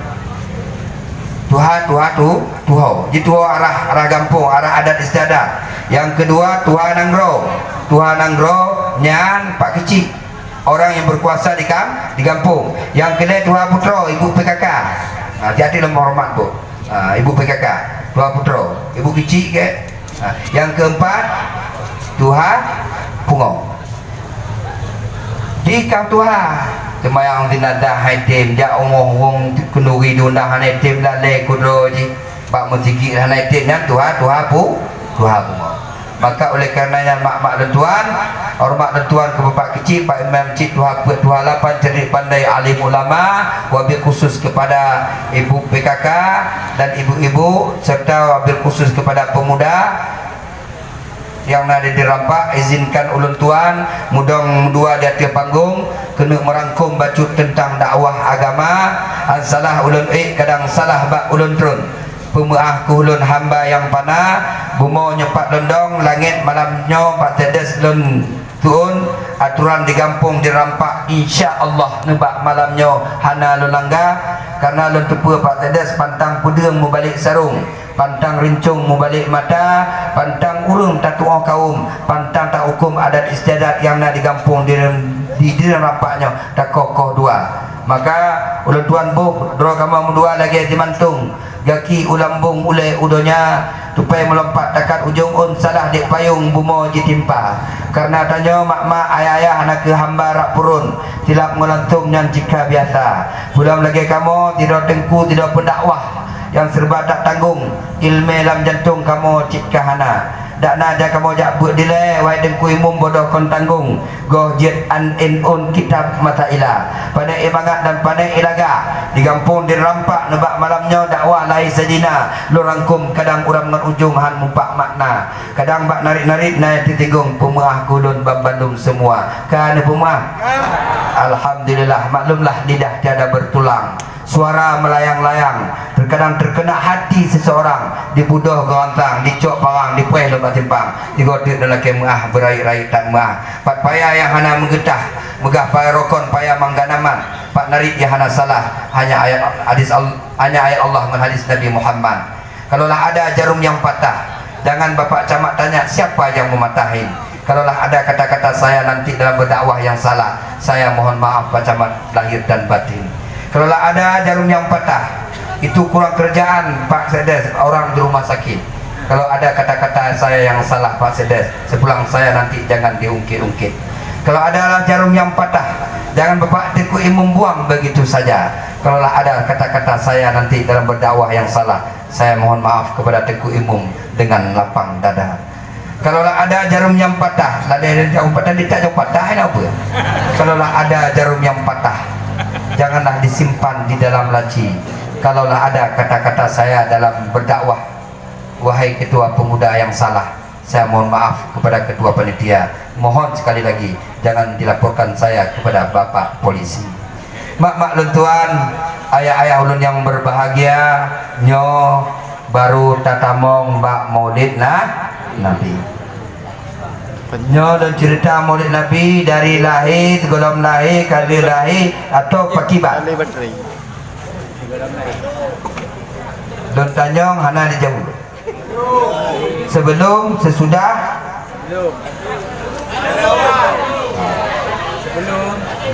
Tuha, tuha tu, tuho. Jituho arah, arah gampông, arah adat istiadat. Yang kedua, tuha nanggroe. Tuha nanggroe nyan Pak Keuchik. Orang yang berkuasa di kam-, di gampông. Nyang keulhèe tuha putroe, ibu P K K. Ha, hati-hati lom hormat, Bu. Ha, ibu P K K, tuha putroe, ibu Keuchik keu. Ha, nyang keumpat, tuha pungo. Di kam tuha, seumayang jenazah hai tem, jak uroe wong keuneuri diundang hai tem, lalè keudroe jih. Bak meusigik hana item nyan tuha, tuha pu-, tuha pungo. Maka oleh karenanya mak-mak lôn tuan, hormat lôn tuan keu Bapak Keuchik, Pak Imam Chik, tuha peuet, tuha lapan, cerdik pandai, alim ulama, wabil khusus kepada ibu P K K dan ibu-ibu, serta wabil khusus kepada pemuda, nyang na di rampak, izinkan ulôn tuan mudong dua di ateueh panggong keuneuk meurangkôm bacut teuntang dakwah agama. An salah ulôn ék, kadang salah bak ulôn treun. Peumeu'ah keu ulôn hamba nyang pana, bumoe nyoe pat lôn dong, langét malam nyoe pat teudes lôn tu'on, aturan di gampông di rampak, insya Allah nibak malam nyoe hana lôn langga, kareuna lôn teupeue pat teudes pantang peudeueng mubalek sarong, pantang rincong mubalek mata, pantang ureuëng tatu'oh kawöm, pantang tahukôm adat istiadat nyang na di gampông di, di, di rampak nyoe takoh-koh dua. Maka ulôn tuan boh droe kamoe meudua lagée jimantong, gaki u lambong ulée u donya, tupai meulompat takat ujong ôn salah di payong bumoe jitimpa. Kareuna tanyoe mak-mak ayah-ayah na kheueh hamba rak peuron, silap ngon lantong nyan cit ka biasa. Peulom lagée kamoe sidroe teungku sidroe peudakwah nyang seureuba tatanggong, ileumé lam jantong kamoe cit ka hana. Dak na jak kamoe jak beuet dilée, wahai teungku imum bodoh kon tanggong. Goh jeuet an in un kitab Masaila. Pané imangat dan pané ilaga. Di gampông di rampak nibak malam nyoe dakwah lahé Saidina. Lôn rangkôm kadang uram ngon ujong han mupak makna. Kadang bak narit-narit na nyang teutingong peumeu'ah keu ulôn banmandum seumua. Ka neupeumeu'ah? Alhamdulillah, maklumlah lidah tiada bertulang. Suara melayang-layang, terkadang terkena hati seseorang, dibudoh geuantang, dicok parang, dipuéh lom bak simpang, tigo teuk dan lakée meu'ah, beurayeuk-rayeuk that meu'ah. Pat paya nyang hana meugeutah, meugah paya rokon, paya mangganaman, pat narit nyang hana salah, hanya ayat hadis Al-, hanya ayat Allah ngon hadis Nabi Muhammad. Kalaulah ada jarum yang patah, jangan Bapak Camat tanya siapa yang mematahin. Kalaulah ada kata-kata saya nanti dalam berdakwah yang salah, saya mohon maaf Pak Camat lahir dan batin. Kalaulah ada jarum yang patah, itu kurang kerjaan Pak Sekdes, orang di rumah sakit. Kalau ada kata-kata saya yang salah Pak Sekdes, sepulang saya nanti jangan diungkit-ungkit. Kalau adalah jarum yang patah, jangan Bapak Teungku Imum buang begitu saja. Kalaulah ada kata-kata saya nanti dalam berdakwah yang salah, saya mohon maaf kepada Teungku Imum dengan lapang dada. Kalaulah ada jarum yang patah, lalée jarum patah, ditak jarum patah, hana apa. Kalaulah ada jarum yang patah, janganlah disimpan di dalam laci. Kalaulah ada kata-kata saya dalam berdakwah, wahai ketua pemuda yang salah, saya mohon maaf kepada ketua panitia. Mohon sekali lagi, jangan dilaporkan saya kepada Bapak Polisi. Mak-mak lôn tuan, ayah-ayah ulôn nyang berbahagia, nyoe baru tatamong bak Maulid na-, Nabi. Nyoe lôn cerita Maulid Nabi dari lahé, sigohlom lahé, ka lheueh lahé, atau pakiban. Lôn tanyong hana dijaweueb. Sebelum, sesudah? Sebelum.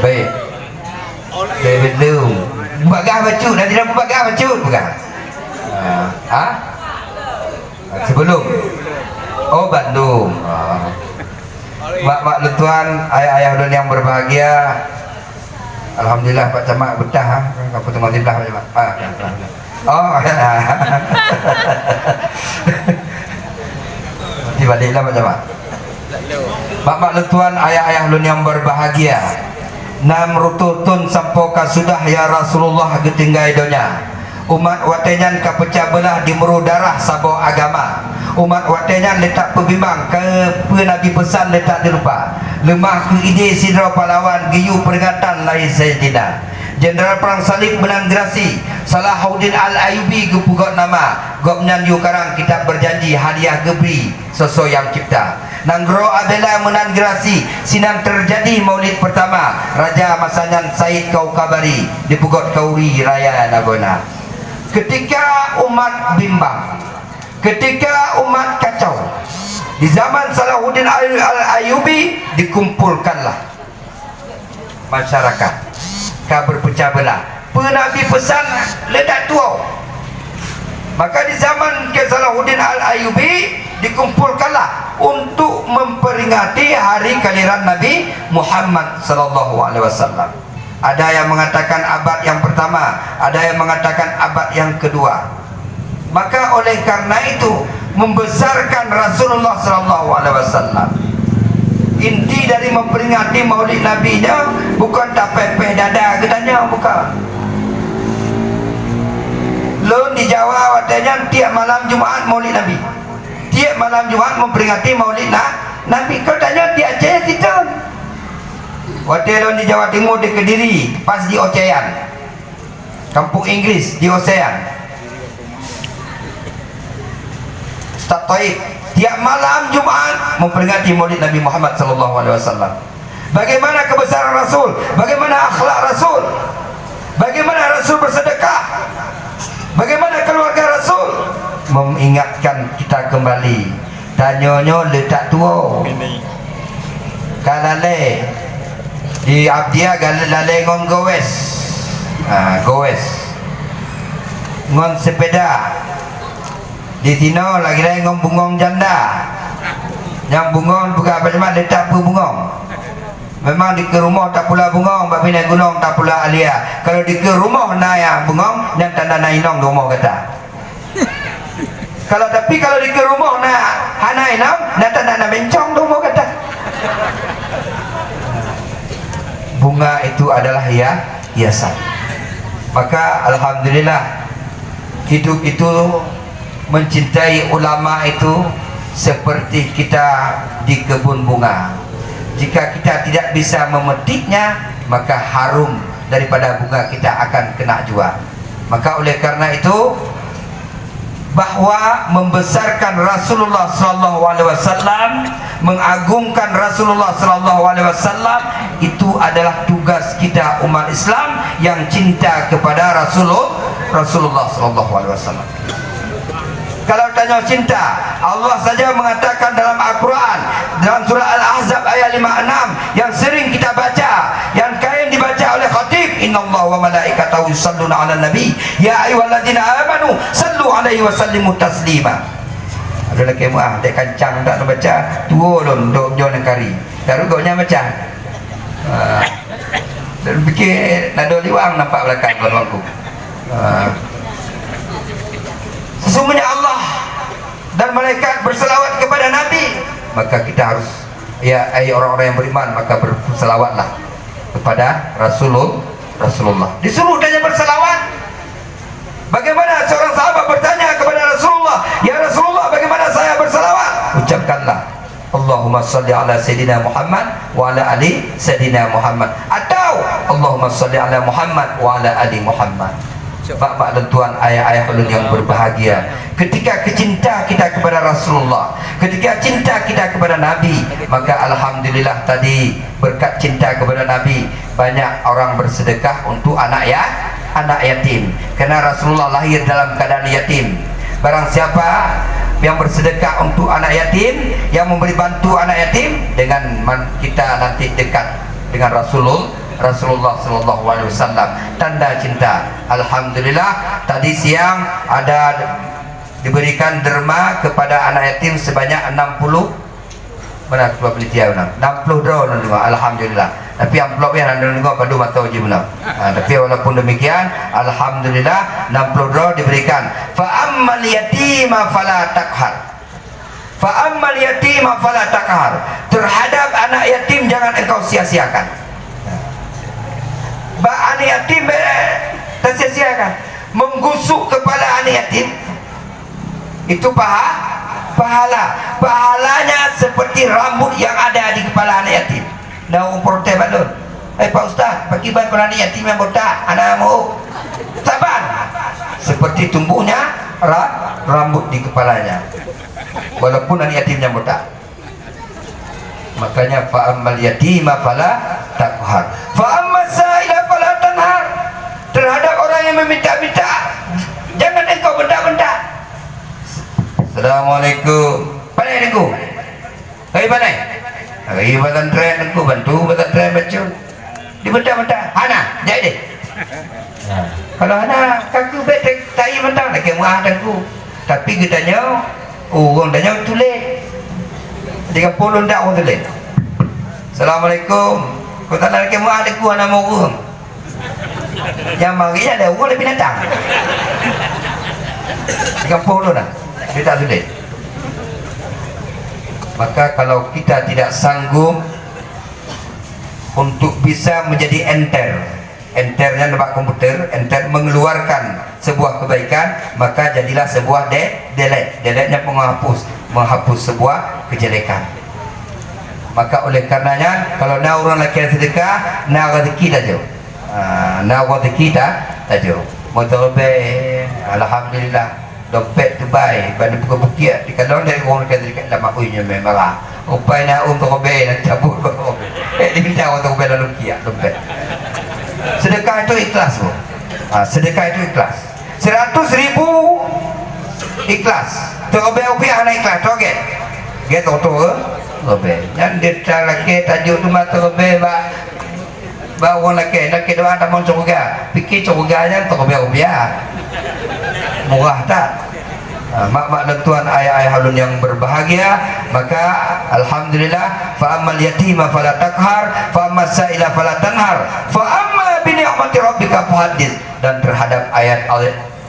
Baik. Sebelum. Bagah bacut, nanti dah bagah bacut, bagah. Ha? Ha? Sebelum. Oh, bandum. Ha. Mak-mak lôn tuan, ayah-ayah ulôn yang berbahagia. Alhamdulillah, Pak Camat betah, ha. Apa tengok sebelah, Pak Camat? Ah, alhamdulillah. Oh. Nanti balik lah, Pak Camat. Mak-mak lôn tuan, ayah-ayah lôn yang berbahagia. Enam ratus tahun sampoe ka sudah, ya Rasulullah, geutinggai donya. Umat watée nyan ka peucah beulah di meurôh darah saboh agama. Umat watée nyan leutak peubimbang, keu peue Nabi peusan leutak dilupa. Leumah keu idé sidroe pahlawan geuyue peuringatan lahé Saidina. Jenderal Perang Salib meunan geurasi, Salahuddin Al-Ayyubi geupeugot nama, gobnyan yue karang kitab berjanji hadiah geubri soe-soe nyang cipta. Nanggroe Abela meunan geurasi, sinan teujadi maulid peurtama, raja masa nyan Said Kaukabari, dipeugot khanduri raya Nabona. Keutika umat bimbang, keutika umat kacau, di zaman Salahuddin Al-, Al-Ayyubi dikumpulkanlah masyarakat ka beupeucah beulah. Peue Nabi peusan leutak tuwoe. Maka di zaman Kek Salahuddin Al-Ayyubi dikumpulkanlah untuk memperingati hari kelahiran Nabi Muhammad sallallahu alaihi wasallam. Ada yang mengatakan abad yang pertama, ada yang mengatakan abad yang kedua. Maka oleh karena itu, membesarkan Rasulullah sallallahu alaihi wasallam. Inti dari memperingati Maulid Nabi nyoe bukan tapéh-péh dada geutanyoe, bukan. Lôn di Jawa watée nyan tiep malam Jumat Maulid Nabi. Tiep malam Jumat memperingati Maulid Na-, Nabi. Keu tanyoe di Aceh siton. Watée lôn di Jawa Timur di Kediri, pas di Ocean. Kampung Inggris di Ocean. Taib, tiap malam Jumat memperingati Maulid Nabi Muhammad sallallahu alaihi wasallam. Bagaimana kebesaran Rasul? Bagaimana akhlak Rasul? Bagaimana Rasul bersedekah? Bagaimana keluarga Rasul? Mengingatkan kita kembali. Tanyoe nyoe le that tuwoe. Ka lalé. Di Abdia ka lalé ngon gowes. Ha, gowes. Ngon sepeda. Di sinoe lagèe ngon bungong janda. Nyang bungong bukan apa cuma letak pun bungong. Memang dikeue rumoh tapula bungong, bak binéh gunong tapula alia. Kalau dikeue rumoh na nyang bungong, nyan tanda na inong di rumoh gata. Kalau, tapi kalau dikeue rumoh na hana inong, nyan tanda na bencong di rumoh gata. Bunga itu adalah hia-, hiasan. Maka alhamdulillah, hidup itu mencintai ulama itu seperti kita di kebun bunga. Jika kita tidak bisa memetiknya, maka harum daripada bunga kita akan kena jua. Maka oleh karena itu, bahwa membesarkan Rasulullah sallallahu alaihi wasallam, mengagungkan Rasulullah sallallahu alaihi wasallam, itu adalah tugas kita umat Islam yang cinta kepada Rasulul-, Rasulullah sallallahu alaihi wasallam. Kalau tanyoe cinta, Allah saja mengatakan dalam Al-Quran, dalam surah Al-Ahzab ayat lima enam yang sering kita baca, yang kain dibaca oleh khatib, "Innallaha wa malaikatahu yusalluna 'alan nabi, ya ayyuhalladzina amanu sallu 'alaihi wa sallimu taslima." Ada lagi muah, dek kancang tak baca, tuwo lom dok jon kari. Taruh gok nyan baca. Ha. Dan fikir nado liwang nampak belakang kon waktu. Ha. Sesungguhnya Allah dan malaikat berselawat kepada Nabi, maka kita harus, ya, hai orang-orang yang beriman, maka berselawatlah kepada Rasulul-, Rasulullah. Disuruh dia berselawat. Bagaimana seorang sahabat bertanya kepada Rasulullah, "Ya Rasulullah, bagaimana saya berselawat?" Ucapkanlah, "Allahumma salli ala Sayyidina Muhammad wa ala ali Sayyidina Muhammad." Atau, "Allahumma salli ala Muhammad wa ala ali Muhammad." Bak-bak dan tuan, ayah-ayah ulun yang berbahagia, ketika kecinta kita kepada Rasulullah, ketika cinta kita kepada Nabi, maka alhamdulillah tadi, berkat cinta kepada Nabi, banyak orang bersedekah untuk anak ya-, anak yatim. Karena Rasulullah lahir dalam keadaan yatim. Barang siapa yang bersedekah untuk anak yatim, yang memberi bantu anak yatim, dengan man-, kita nanti dekat dengan Rasulul-, Rasulullah sallallahu alaihi wasallam. Tanda cinta. Alhamdulillah, tadi siang ada diberikan derma kepada anak yatim sebanyak enam puluh, mana ketua panitia mana? Enam puluh droe ngon deungoe, alhamdulillah. Tapi amplop nyan hana deungoe, padum atau jih meunan. Ha, tapi walaupun demikian, alhamdulillah, enam puluh droe diberikan. Fa ammal yatima fala taqhar. Fa ammal yatima fala taqhar. Terhadap anak yatim jangan engkau sia-siakan. Bak anak yatim, eh, tersia-siakan. Menggusuk kepala anak yatim, itu paha-, pahala. Pahalanya seperti rambut yang ada di kepala anak yatim. Nah, ureueng protes bak lôn, "Eh, Pak Ustaz, pakriban keu aneuk yatim nyang botak, hana meu'oh?" Saban. Seperti tumbuhnya ra-, rambut di kepalanya. Walaupun aneuk yatim nyang botak. Makanya, "Fa ammal yatima fala taqhar. Fa ammas sa'ila fala tanhar." Terhadap orang yang meminta-minta, jangan engkau bentak-bentak. "Assalamualaikum." Pandai Teungku. Hai pandai. Hai pesantren Teungku, bantu pesantren bacut. Dibentak-bentak. Hana, jadi deh. Nah, kalau hana, kaki ubet tai mentang lagi muah Teungku. Tapi geutanyoe, ureueng tanyoe tuléh. Tiga puluh ndak ureueng tuléh. "Assalamualaikum." Kau tak lagi muah Teungku, hana mau ureueng. Nyang mari ada ureueng binatang. Tiga puluh dah. Dia tak tuléh. Maka kalau kita tidak sanggup untuk bisa menjadi enter, enter nyan bak komputer, enter mengeluarkan sebuah kebaikan, maka jadilah sebuah de-, delete. Delete nyan penghapus, menghapus sebuah kejelekan. Maka oleh karenanya, kalau na ureueng lakée sedekah, na rezeki tajok. Ha, na rezeki ta-, tajok. Motor be, alhamdulillah. Dompet tubai, ban peubukiek dikalon dari ureueng ka dikat lam makui nyoe memang. Upai na ureueng teurobe na cabut ureueng teurobe. Eh, diminta ureueng teurobe lalu kiak dompet. Sedekah itu ikhlas, Bu. Ha, sedekah itu ikhlas. Seratus ribu ikhlas. Teurobe rupiah hana ikhlas, toh gét. Gét teurobe, teurobe. Nyan dia tak laki tajuk tu mah teurobe bak Bak ureueng lakée, lakée doa tamong syeuruga. Pike syeuruga nyan teurobe rupiah. Murah that. Ha, mak-mak dan tuan, ayah-ayah ulôn yang berbahagia, maka alhamdulillah, fa ammal yatima fala taqhar, fa ammas sa'ila fala tanhar, fa amma bi ni'mati rabbika fahaddits. Dan terhadap ayat,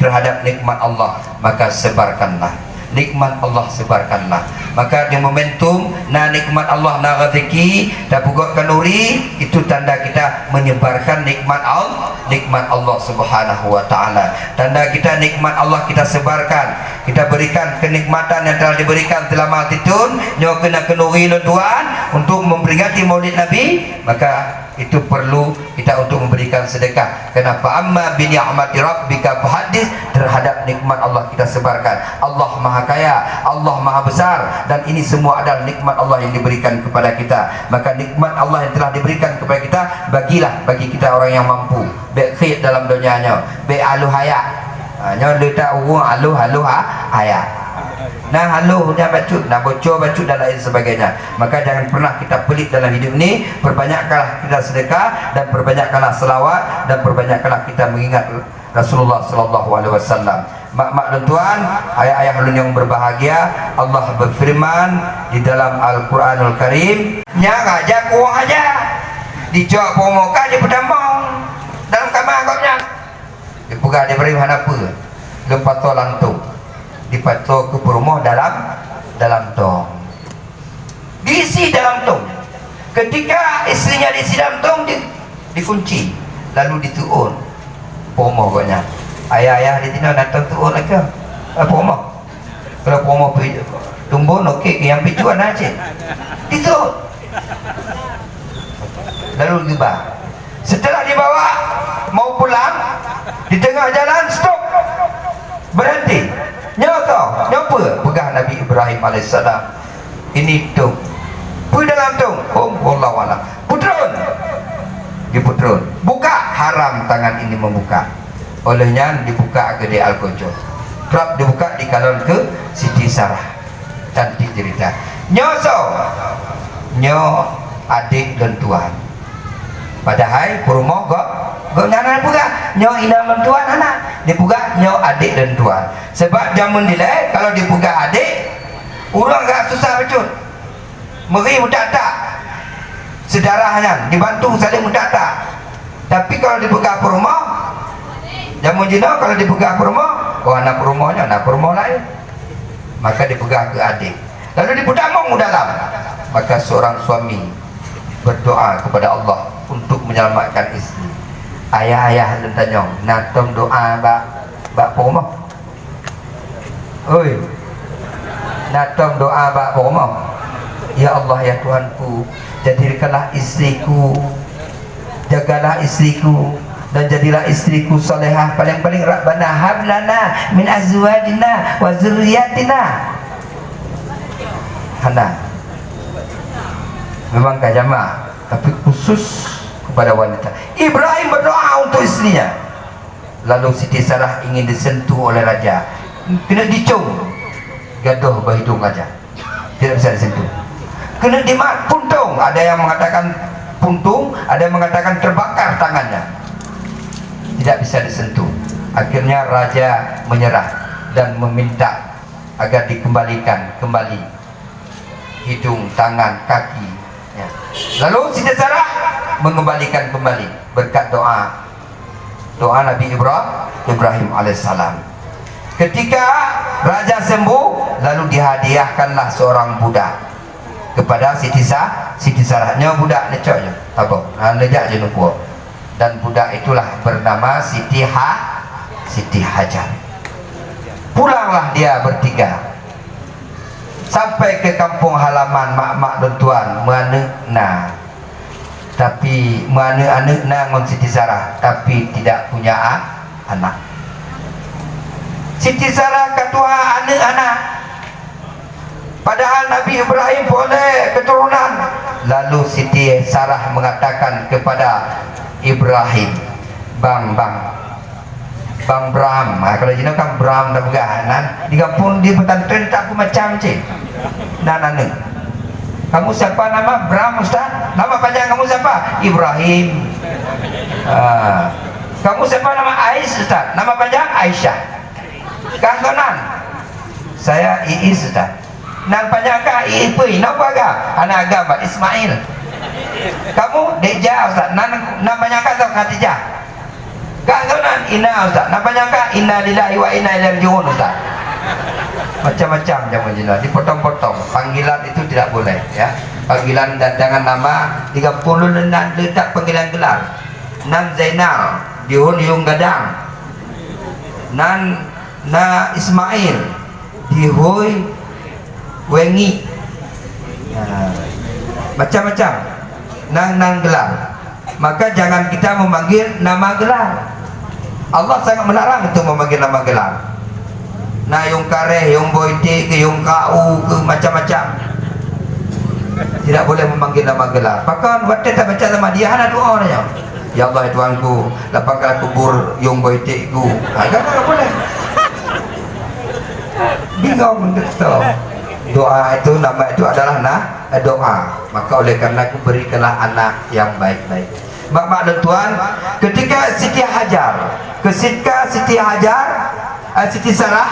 terhadap nikmat Allah, maka sebarkanlah. Nikmat Allah sebarkanlah. Maka di momentum na nikmat Allah, na rezeki, tapeugot khanuri, itu tanda kita menyebarkan nikmat Allah, nikmat Allah Subhanahu wa Ta'ala. Tanda kita nikmat Allah kita sebarkan, kita berikan kenikmatan yang telah diberikan selama sitahun, nyoe keunan khanuri lôn tuan untuk memperingati Maulid Nabi, maka itu perlu kita untuk memberikan sedekah. Kenapa? Amma bi ni'mati rabbika fahaddits, terhadap nikmat Allah kita sebarkan. Allah Maha Kaya, Allah Maha Besar, dan ini semua adalah nikmat Allah yang diberikan kepada kita. Maka nikmat Allah yang telah diberikan kepada kita, bagilah bagi kita orang yang mampu. Bék khiet dalam donya nyoe, bék aloh hayak. Ha, nyoe leutak ureueng aloh-aloh ha-, hayak. Nah, aloh nyan bacut, nah, bocor bacut dan lain sebagainya. Maka jangan pernah kita pelit dalam hidup ni. Perbanyakkanlah kita sedekah dan perbanyakkanlah selawat dan perbanyakkanlah kita mengingat Rasulullah sallallahu alaihi wasallam. Mak-mak dan tuan, ayah-ayah ulun yang berbahagia, Allah berfirman di dalam Al-Quranul Karim, "Nyan raja kurang aja, dicok promo ka jipeutamong dalam kama gobnyan." Dipeugah Ibrahim hana peue, lôn pasoe lam tong. Dipasoe keu peurumoh dalam, dalam tong. Diisi dalam tong. Ketika istrinya diisi dalam tong, di, dikunci, lalu dituon peurumoh gobnyan. Ayah-ayah di sinoe na tong tuon lagèe, eh, peurumoh. Kalau peurumoh pi-, tumbon, oke, nyang picut na cit. Dituon. Lalu diba. Setelah dibawa mau pulang, di tengah jalan stop, berhenti. "Nyoe soe? Nyoe peue?" Peugah Nabi Ibrahim alaihissalam, "Ini tong." "Peue dalam tong?" "Oh, wallahu alam." "Peutron." Dipeutron. "Buka." "Haram tangan ini membuka." Oleh nyan dibuka keudè alkojo. Trap dibuka, dikalon keu Siti Sarah. Cantik jelita. "Nyoe soe?" "Nyoe adék lôn tuan." Padahai peurumoh gob, gobnyan hana peugah, "Nyoe inong lôn tuan," hana. Dipeugah, "Nyoe adék lôn tuan." Sebab jameun dilèe, kalau dipeugah adék, ureueng agak susah bacut. Meuri meutak-tak. Seudarah nyan dibantu saléng meutak-tak. Tapi kalau dipeugah peurumoh, jameun jinoe kalau dipeugah peurumoh, oh, na peurumoh nyoe, na peurumoh laén. Maka dipeugah keu adék. Lalu dipeutamong u dalam. Maka seorang suami berdoa kepada Allah untuk menyelamatkan isteri. Ayah-ayah lôn tanyong, na tom doa bak, bak peurumoh? Oi, na tom doa bak peurumoh? "Ya Allah, ya Tuhanku, jadikanlah istriku, jagalah istriku, dan jadilah istriku salehah." Paling-paling, "Rabbana hab lana min azwajina wa dzurriyyatina." Hana. Memang ka jamak, tapi khusus kepada wanita. Ibrahim berdoa untuk istrinya. Lalu Siti Sarah ingin disentuh oleh raja. Keuneuk dicong gadôh bak hidung raja. Tidak bisa disentuh. Keuneuk dimat puntông. Ada yang mengatakan puntông, ada yang mengatakan terbakar tangannya. Tidak bisa disentuh. Akhirnya raja menyerah dan meminta agar dikembalikan kembali hidung, tangan, kaki. Ya. Lalu Siti Sarah mengembalikan kembali berkat doa, doa Nabi Ibra-, Ibrahim alaihissalam. Ketika raja sembuh, lalu dihadiahkanlah seorang budak kepada Siti Sa-, Siti Sarah. Nyoe budak neucok nyoe, tabong. Nah, neujak je neupuwoe. Dan budak itulah bernama Siti Ha-, Siti Hajar. Pulanglah dia bertiga sampai ke kampung halaman mak-mak lôn tuan, meuaneuk na. Tapi meuaneuk-aneuk na ngon Siti Sarah, tapi tidak punya a-, anak. Siti Sarah ka tuha aneuëk hana. Padahal Nabi Ibrahim peureulée keuturonan. Lalu Siti Sarah mengatakan kepada Ibrahim, "Bang, bang, Bang Bram." Ha, kalau jinoe kan Bram dah peugah. Nan di gampông di pesantren tak macam cit. Nan aneuëk. "Kamu siapa nama?" "Bram, Ustaz." "Nama panjang kamu siapa?" "Ibrahim." Ah. "Kamu siapa nama?" "Ais, Ustaz." "Nama panjang?" "Aisyah." "Kang gonan?" "Saya Iis, Ustaz." "Nan panjang kah Iis peue? Napa agam?" "Hana agam, Pak, Ismail." "Kamu?" "Dek Ja, Ustaz." "Nan, nan panjang kah?" "Khadijah." "Kang gonan?" "Ina, Ustaz." "Nan panjang kah?" "Inna lillahi wa inna ilaihi raji'un, Ustaz." Macam-macam jameun jinoe, dipotong-potong. Panggilan itu tidak boleh, ya. Panggilan dan dengan nama, di gampông lôn nan letak panggilan gelar. Nan Zainal, di Hon Yung Gadang. Nan Na Ismail, di Hoi Wengi. Ya. Macam-macam. Nan, nan gelar. Maka jangan kita memanggil nama gelar. Allah sangat melarang itu memanggil nama gelar. Na Yung Kareh, Yung Boy Tik, Yung Kau, ke macam-macam. Tidak boleh memanggil nama gelar. Pakon watée tabaca nama dia hana doa nyoe. "Ya Allah, ya Tuhanku, lapangkanlah kubur Yung Boy Tik ku." Ha, kan tak boleh. Bingung betul. Doa itu, nama itu adalah na, doa. Maka oleh karena itu berikanlah anak yang baik-baik. Mak-mak dan tuan, ketika Siti Hajar, ketika Siti Hajar, eh, Siti Sarah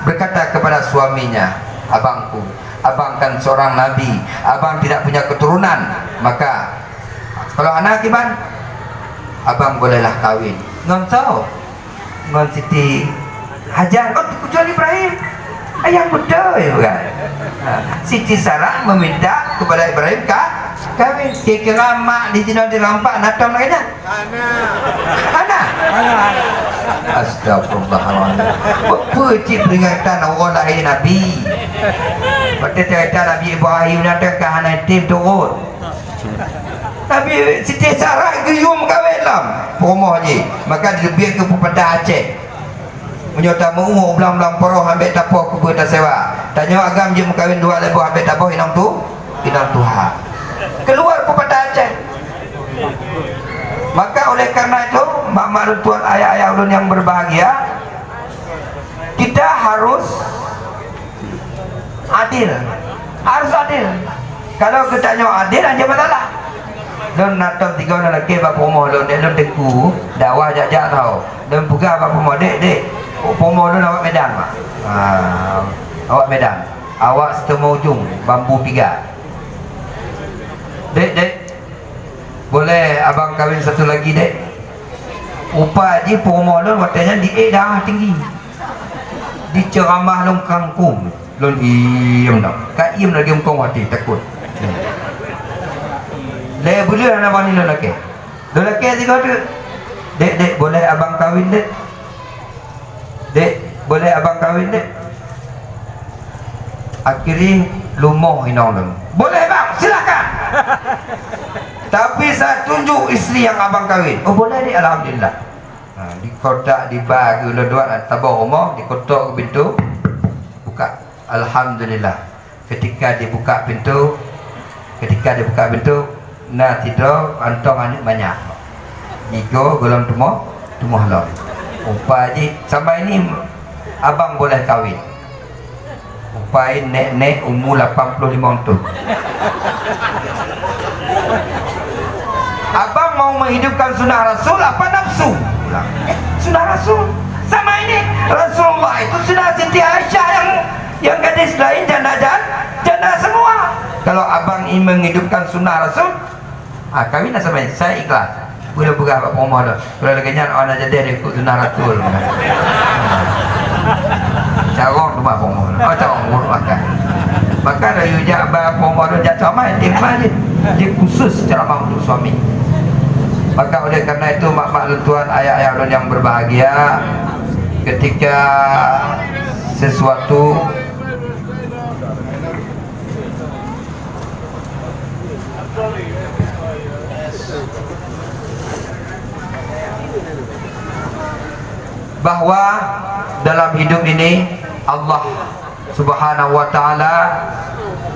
berkata kepada suaminya, "Abangku, abang kan seorang nabi, abang tidak punya keturunan, maka kalau anak kiban, abang bolehlah kawin." Ngon soe? Ngon Siti Hajar. Oh, kecuali Ibrahim. Ayah beutôi, bukan? Ha. Siti Sarah meminta kepada Ibrahim ka, kawin. Kira-kira mak di sinoe dirampak na tom lagée nyan? Hana. Hana? Astagfirullahaladzim. Beutôi cit peringatan awal lahé Nabi. Watée cerita Nabi Ibrahim nyan teuka hana item turun. Tapi Siti Sarah geuyue meukawen lom peurumoh jih, maka dileubeh keu peupatah Aceh. Meunyoe tameu'ue u blang-blang poroh ambek tapoh keubeue tasewa. Tanyoe agam jeuet meukawen dua lhée boh ambek taboh inong tu, inong tuha. Keuluar peupatah Aceh. Maka oleh karena itu, mak-mak lôn tuan, ayah-ayah ulôn yang berbahagia, kita harus adil. Harus adil. Kalau geutanyoe adil, hana masalah. Lôn na tom tiga ureuëng lakée bak peurumoh lôn, dek lôn teungku, dakwah jak-jak tau. Lôn peugah bak peurumoh, "Dek, dek, peurumoh lôn awak Medan, mak." Ha, awak Medan. Awak Seuteumé Ujong, Bambu Piga. "Dek, dek, boleh abang kawin satu lagi, dek?" Rupa jih peurumoh lôn watée nyan di-ék darah tinggi. Diceramah lôn kangkung, lôn iem dah. Ka iem lagée mukong watée takot. Lhée buleuen hana bani lôn lakée. Lôn lakée sigoe teuk. "Dek, dek, boleh abang kawin, dek? Dek, boleh abang kawin, dek?" Akhirnya lumoh inong lôn. "Boleh, bang, silakan. Tapi saya tunjuk istri yang abang kawin." "Oh, boleh, dek, alhamdulillah." Ha, dikotak, diba keu lôn dua, taboh rumoh, dikotok keu pintoe, buka. Alhamdulillah. Ketika dibuka pintoe, ketika dibuka pintoe, na sidroe kantong aneuëk manyak. Jigo gohlom tumoh, tumoh lom. Rupa jih, "Sama ini abang boleh kawin." Rupa jih nek-nek umu lapan puluh limong thon. "Abang mau menghidupkan sunnah Rasul apa nafsu?" Sunnah Rasul. Sama ini, Rasulullah itu sunnah Siti Aisyah yang, yang gadis lain janda, jan-, janda semua. Kalau abang ingin menghidupkan sunnah Rasul, ah, kawin lah sama ini. Saya ikhlas. Boleh peugah bak peurumoh tu. Kalau lagée nyan, awak na jadi ikut sunnah Rasul. Carong tu bak peurumoh tu. Oh, carong mulut makan. Maka dari ujak bak peurumoh tu, jak ceramah, intimah je. Dia khusus ceramah untuk suami. Maka oleh karena itu, mak-mak lôn tuan, ayah-ayah lôn yang berbahagia, ketika sesuatu Bahwa dalam hidup ini Allah Subhanahu wa Ta'ala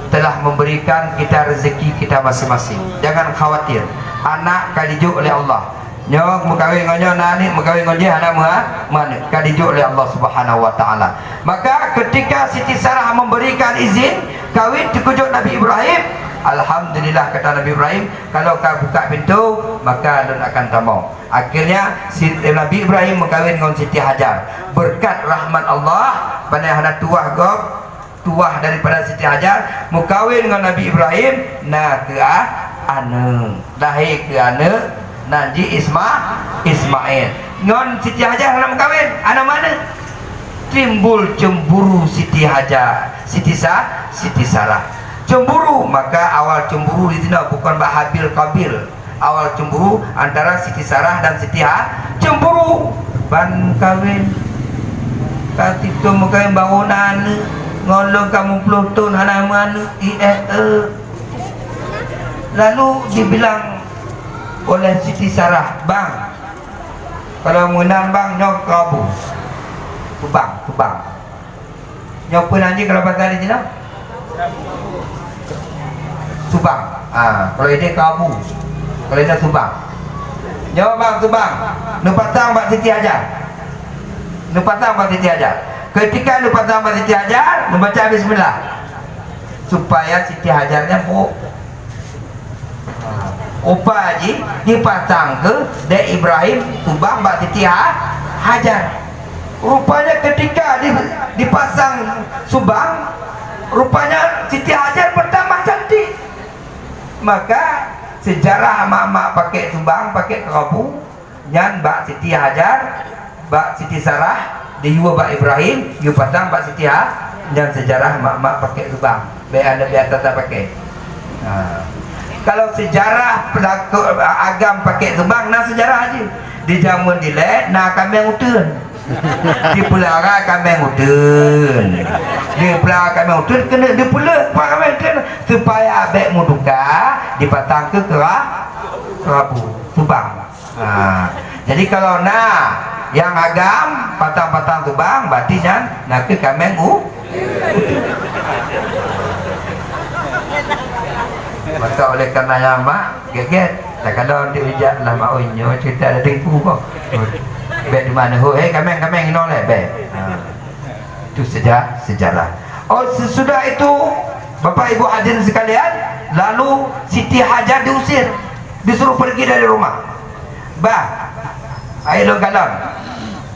telah memberikan kita rezeki kita masing-masing. Jangan khawatir. Anak ka dijok oleh Allah. Nyoe meukawen ngon nyoe, na aneuk meukawen ngon jih hana meuha-, meuaneuk, ka dijok oleh Allah Subhanahu wa Ta'ala. Maka ketika Siti Sarah memberikan izin kawin teukeujot Nabi Ibrahim, alhamdulillah, kata Nabi Ibrahim, kalau ka buka pintu, maka lôn akan tamong. Akhirnya si Nabi Ibrahim meukawen ngon Siti Hajar. Berkat rahmat Allah, pane hana tuwah gob, tuwah daripada Siti Hajar, meukawen ngon Nabi Ibrahim, na keu a-, aneuk, lahé keu aneuk, nan jih Isma-, Ismail. Ngon Siti Hajar hana meukawen, hana meuaneuk. Timbul cemburu Siti Hajar, Siti Sa-, Siti Sarah. Cemburu, maka awal cemburu di sinoe bukan bak Habil Qabil. Awal cemburu antara Siti Sarah dan Siti Ha-, cemburu. Ban kawin, ka titun meukawen baru na aneuk, ngon lôn ka meuplôh thôn hana meuaneuk, i eh, eh. Lalu dibilang oleh Siti Sarah, "Bang, kalau meunan bang, nyoe keu Abu." Tubang, tubang. Nyoe peue nan jih kalau bahasa di sinoe? Subang. Ah, kalau ideh keu Abu. Kalau ideh subang. Nyoe bang subang. Neupasang bak Siti Hajar. Neupasang bak Siti Hajar. Ketika neupasang bak Siti Hajar, neubaca bismillah. Supaya Siti Hajar nyan brôk. Rupa jih dipasang keu Dek Ibrahim subang bak Siti Ha-, Hajar. Rupanya ketika di, dipasang subang, rupanya Siti Hajar bertambah cantik. Maka sejarah mak-mak pakai subang, pakai kerabu, nyan bak Siti Hajar, bak Siti Sarah, diyue bak Ibrahim, yue pasang bak Siti Ha-, nyan sejarah mak-mak pakai lubang. Bèk aneuk biasa tapakai. Ha. Kalau sejarah pelaku agam pakai lubang, na sejarah jih. Di jameun dilèe, na kaméng uteuen. Dipeulara kaméng uteuen. Dipeulara kaméng uteuen, keuneuk dipeuleueh pat kaméng uteuen, supaya bèk meuduka, dipasang keu kera-, kerabu, lubang. Ha, jadi kalau na nyang agam, patang-patang tubang, berarti nyan nakeuh kaméng u-, maka oleh karena nyan mak gét-gét, kadang-kadang diuja lah mak, "Oi, nyoe cerita ada tengku kok." Bèk di mana, "Ho, hei, kaméng, kaméng, inoe lé, bèk." Ha. Itu seja-, sejarah. Oh, sesudah itu, Bapak Ibu hadirin sekalian, lalu Siti Hajar diusir, disuruh pergi dari rumah. Bah, ayo lôn kalon.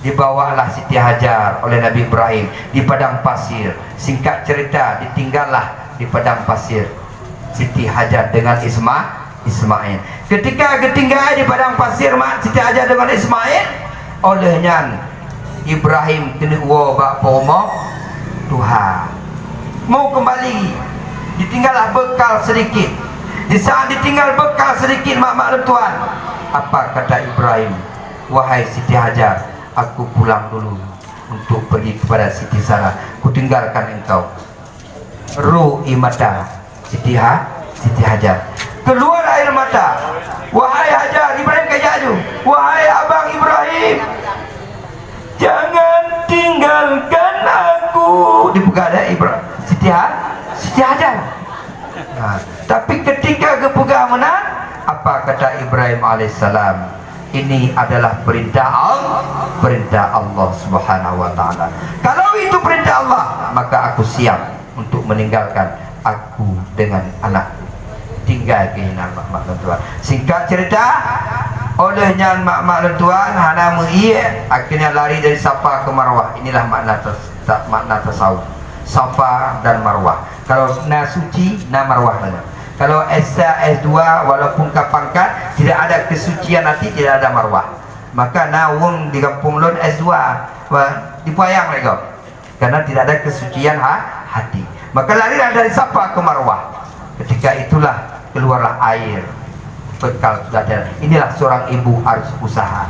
Dibawalah Siti Hajar oleh Nabi Ibrahim di padang pasir. Singkat cerita, ditinggallah di padang pasir Siti Hajar dengan Isma-, Ismail. Ketika geutinggai di padang pasir mak Siti Hajar dengan Ismail, oleh nyan Ibrahim keuneuk woe bak peurumoh tuha. Mau kembali, ditinggallah bekal sedikit. Di saat ditinggal bekal sedikit mak-mak lôn tuan, apa kata Ibrahim? "Wahai Siti Hajar, aku pulang dulu untuk pergi kepada Siti Sarah. Kutinggalkan engkau." Ru ie mata Siti Ha-, Siti Hajar. Keluar air mata. "Wahai Hajar," Ibrahim kajak aju. "Wahai abang Ibrahim, jangan tinggalkan aku." Dipeugah lé Ibra-, Siti Ha-, Siti Hajar. Nah, tapi ketika geupeugah meunan, apa kata Ibrahim alaihissalam? "Ini adalah perintah Al-, perintah Allah Subhanahu wa Ta'ala. Kalau itu perintah Allah, maka aku siap untuk meninggalkan aku dengan anakku." Tinggai keuhinan mak-mak lôn tuan. Singkat cerita, oleh nyan mak-mak lôn tuan hana meuiek, akhirnya lari dari Safa ke Marwah. Inilah makna tas-, ta-, makna tasawuf. Safa dan Marwah. Kalau na suci, na Marwah saja. Kalau S satu, S dua, walaupun ka pangkat, tidak ada kesucian hati, tidak ada Marwah. Maka na ureueng di gampông lôn S dua, wa-, dipeuyang lé gob. Karena tidak ada kesucian ha-, hati. Maka larilah dari Safa ke Marwah. Ketika itulah keluarlah air. Bekal sudah ada. Inilah seorang ibu harus usaha.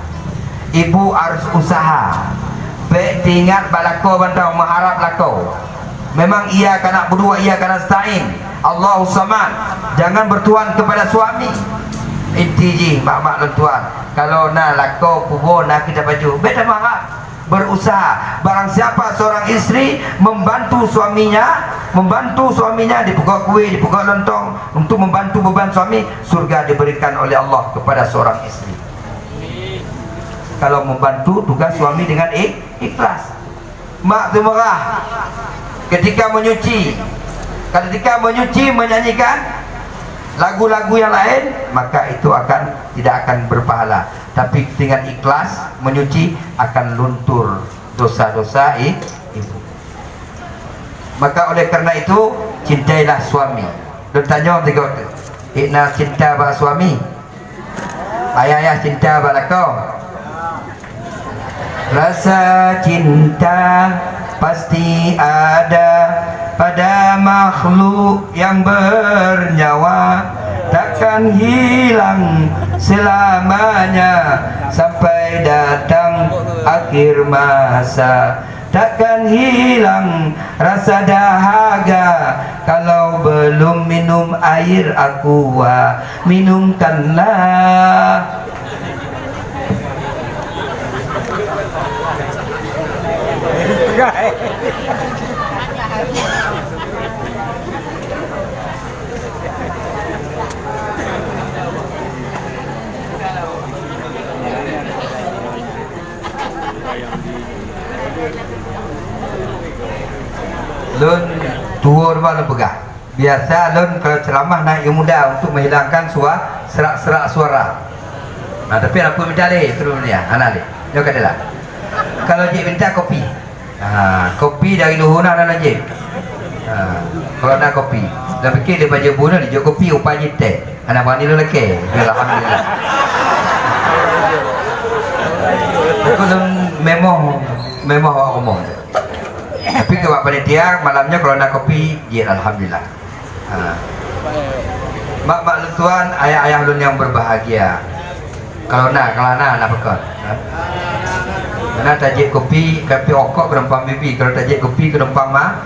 Ibu harus usaha. Bèk teuingat bak lakoe mantong, meuharap lakoe. Memang iyyaka na'budu wa iyyaka nasta'in. Allahus samad. Jangan bertuhan kepada suami. Inti jih, mak-mak lôn tuan, kalau na lakoe puboh na kita baju, bèk tameuharap. Berusaha. Barang siapa seorang istri membantu suaminya, membantu suaminya, dipeugöt kue, dipeugöt lontong untuk membantu beban suami, surga diberikan oleh Allah kepada seorang istri. Kalau membantu tugas suami dengan ik-, ikhlas. Mak Zumrah, ketika menyuci, ketika menyuci menyanyikan lagu-lagu yang lain, maka itu akan, tidak akan berpahala. Tapi dengan ikhlas menyuci, akan luntur dosa-dosa i-, ibu. Maka oleh karena itu, cintailah suami. Dan tanya tiga waktu, "Ikna cinta bak suami?" Ayah-ayah cinta bak lakoe. Rasa cinta pasti ada pada makhluk yang bernyawa, takkan hilang selamanya sampai datang akhir masa. Takkan hilang rasa dahaga kalau belum minum air aqua. Minumkanlah. Lôn tuwo teuma lôn peugah. Biasa lôn kalau ceramah na ié muda untuk menghilangkan sua-, serak-serak suara. Nah, tapi apa minta lé, terus ni, ah, hana lé. Nyoe ka adalah. Kalau jeuet minta kopi. Ha, kopi dari luhur na dalam jép. Ha, kalau na kopi. Dah pikir dia baca bunuh, dia jok kopi, upah jép teh. Anak bani lu lagi. Alhamdulillah. Aku lem memoh, memoh awak umum. Tapi keu panitia, malamnya kalau na kopi, jép, alhamdulillah. Ha. Mak-mak lôn tuan, ayah-ayah lôn yang berbahagia. Kalau na, kalau na, na peukon. Ha? Karena tajép kopi, tapi okok keu numpang bibi. Kalau tajép kopi keu numpang ma-,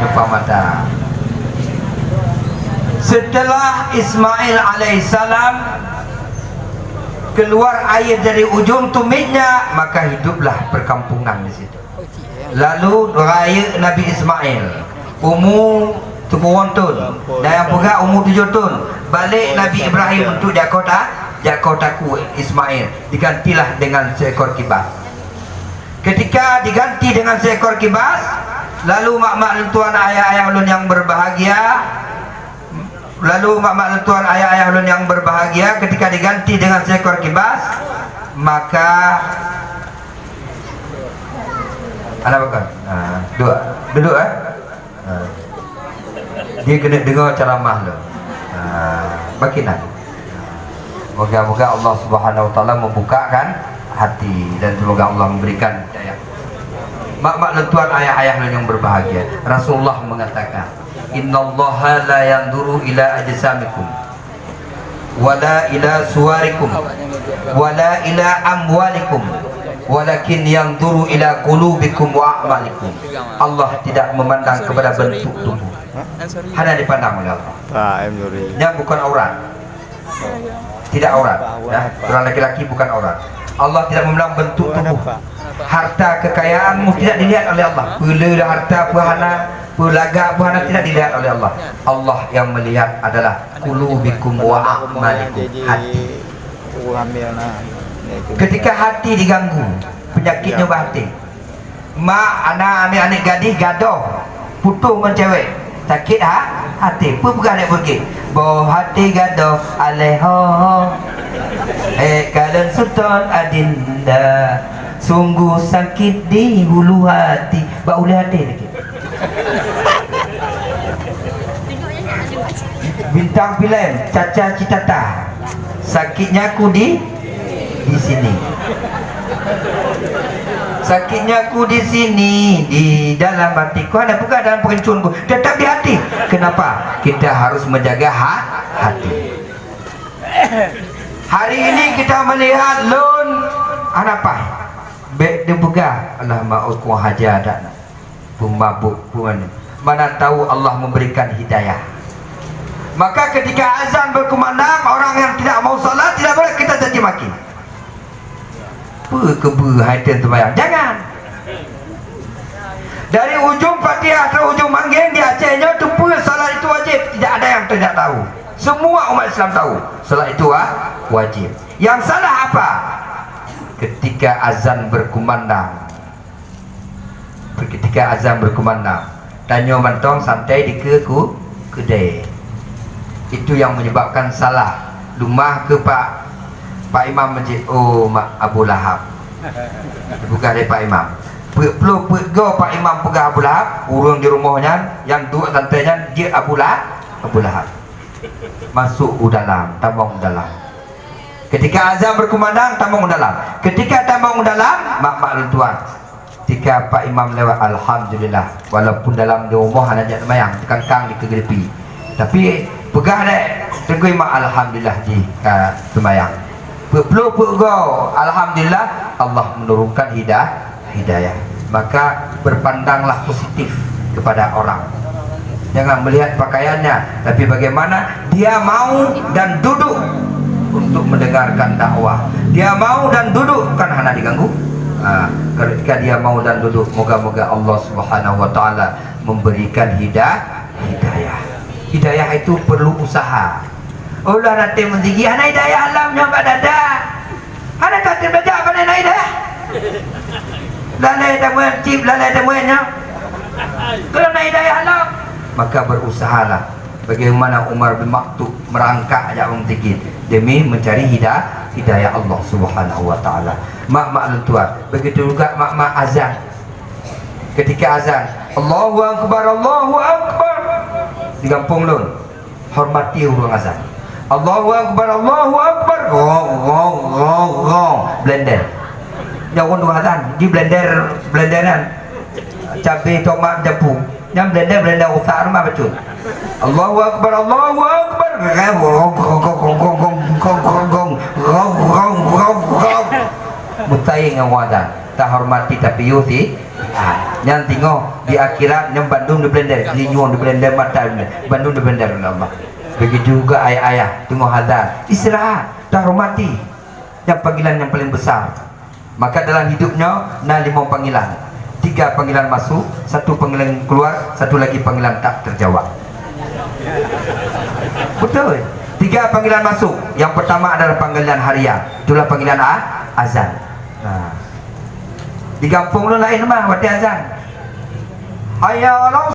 numpang mata. Setelah Ismail alaihissalam keluar air dari ujung tumitnya, maka hiduplah perkampungan di situ. Lalu rayeuk Nabi Ismail, umu tuboh thon, dan nyang peugah umu tujoh thon. Balek Nabi Ibrahim untuk jakoe ta-, jakoe takue Ismail, digantilah dengan seekor kibas. Ketika diganti dengan seekor kibas, lalu mak-mak lôn tuan, ayah-ayah lôn yang berbahagia, lalu mak-mak lôn tuan, ayah-ayah lôn yang berbahagia, ketika diganti dengan seekor kibas, maka Ada bukan? Ha, duduk. Duduk, eh? Ha. Dia kena dengar ceramah tu. Ha, makin nak. Moga-moga Allah Subhanahu Wa Taala membukakan hati dan semoga Allah memberikan hidayah. Mak-mak lôn tuan, ayah-ayah lôn yang berbahagia. Rasulullah mengatakan, "Innallaha la yanzuru ila ajsamikum." Wala ila suwarikum, wala ila amwalikum, walakin yanzuru ila qulubikum wa a'malikum. Allah tidak memandang kepada bentuk tubuh. Hana dipandang oleh Allah. Ah, em, sorry. Nyan bukan aurat. Tidak aurat. Ya. Orang laki-laki bukan aurat. Allah tidak memandang bentuk tubuh. Harta kekayaanmu tidak dilihat oleh Allah. Peue le harta, peue hana, peue lagak, peue hana, tidak dilihat oleh Allah. Allah yang melihat adalah qulubikum wa a'malikum, hati. Ketika hati diganggu, penyakitnya bah hati. Mak, anak, aneuk-aneuk gadih gadoh, putôh ngon cewek. Sakét ha-, até. Peue peugah lé beugét? Boh até gadoh, alèh ho-ho. Eh, kalon Sultan Adinda, sungguh sakit di hulu hati. Bak ulèe até lagèe. Bintang filem, Caca Citata. Sakitnya ku di, di sini. Sakitnya ku di sini, di dalam hatiku. Hana peugah dalam peungencun ku, tetap di hati. Kenapa? Kita harus menjaga ha-, hati. Hari ini kita melihat lôn hana paih. Bèk dipeugah, "Alah, mak, ku haja dak." Peumabuk, peumanu. Mana tahu Allah memberikan hidayah. Maka ketika azan berkumandang, orang yang tidak mau salat tidak boleh kita caci maki. Peue keubeue hai tem seumayang? Jangan. Dari ujung Fatihah ke ujung manggeng di Aceh nyoe, teupeue salat itu wajib? Tidak ada yang tidak tahu. Semua umat Islam tahu salat itu wa-, wajib. Yang salah apa? Ketika azan berkumandang. Ketika azan berkumandang, tanyoe mantong santai di keu-, ku-, keudè. Itu yang menyebabkan salah. Lumah keu Pak, Pak Imam masjid, oh, mak Abu Lahab. Bukan dari Pak Imam. Peuet ploh peuet goe Pak Imam peugah Abu Lahab, ureuëng di rumoh nyan, nyang duek santai nyan, jeuet Abu Lahab, Abu Lahab. Masuk u dalam, tamong u dalam. Ketika azan berkumandang, tamong u dalam. Ketika tamong u dalam, mak-mak lôn tuan. Ketika Pak Imam lewat, alhamdulillah. Walaupun dalam di rumoh hana jak seumayang, teukangkang di keugeuripi. Tapi peugah deh, teungku imam, alhamdulillah jih ka seumayang. Peuet ploh peuet goe, alhamdulillah, Allah menurunkan hidah-, hidayah. Maka berpandanglah positif kepada orang. Jangan melihat pakaiannya, tapi bagaimana dia mau dan duduk untuk mendengarkan dakwah. Dia mau dan duduk, kan hana diganggu. Ha, ketika dia mau dan duduk, moga-moga Allah Subhanahu wa Taala memberikan hidah-, hidayah. Hidayah itu perlu usaha. Ulah na tem meuzikir, hana hidayah lom nyoe bak dada. Hana ka tem belajar, pane na hidayah. Lalai teumuen cip, lalai teumuen nyoe. Kalau na hidayah lom, maka berusahalah bagaimana Umar bin Maktum merangkak jak meuzikir demi mencari hida-, hidayah Allah Subhanahu wa Taala. Mak-mak lôn tuan, begitu juga mak-mak azan. Ketika azan, "Allahu Akbar, Allahu Akbar." Di gampông lôn, hormati ureuëng azan. "Allahu Akbar, Allahu Akbar." Gong, gong, gong, gong. Blender. Nyoe ureuëng azan, di blender, blenderan. Cabe, tomat, japu. Nyang blender, blender usak rumah bacut. "Allahu Akbar, Allahu Akbar." Gong, gong, gong, gong. Mustahil ngon ureuëng azan. Tahormati, tapiôh si. Ah, nyan singoh di akhirat nyan bandum di blender, linyueng di blender, mata di blender, bandum di blender oleh Allah. Begitu juga ayah-ayah teungoh azan, istirahat, tahormati. Nyan panggilan yang paling besar. Maka dalam hidup nyoe na limong panggilan. Tiga panggilan masuk, satu panggilan keluar, satu lagi panggilan tak terjawab. Betul. Tiga panggilan masuk. Yang pertama adalah panggilan harian. Itulah panggilan a-, azan. Nah. Di gampông lôn laén mah watèe azan. Hayya 'alas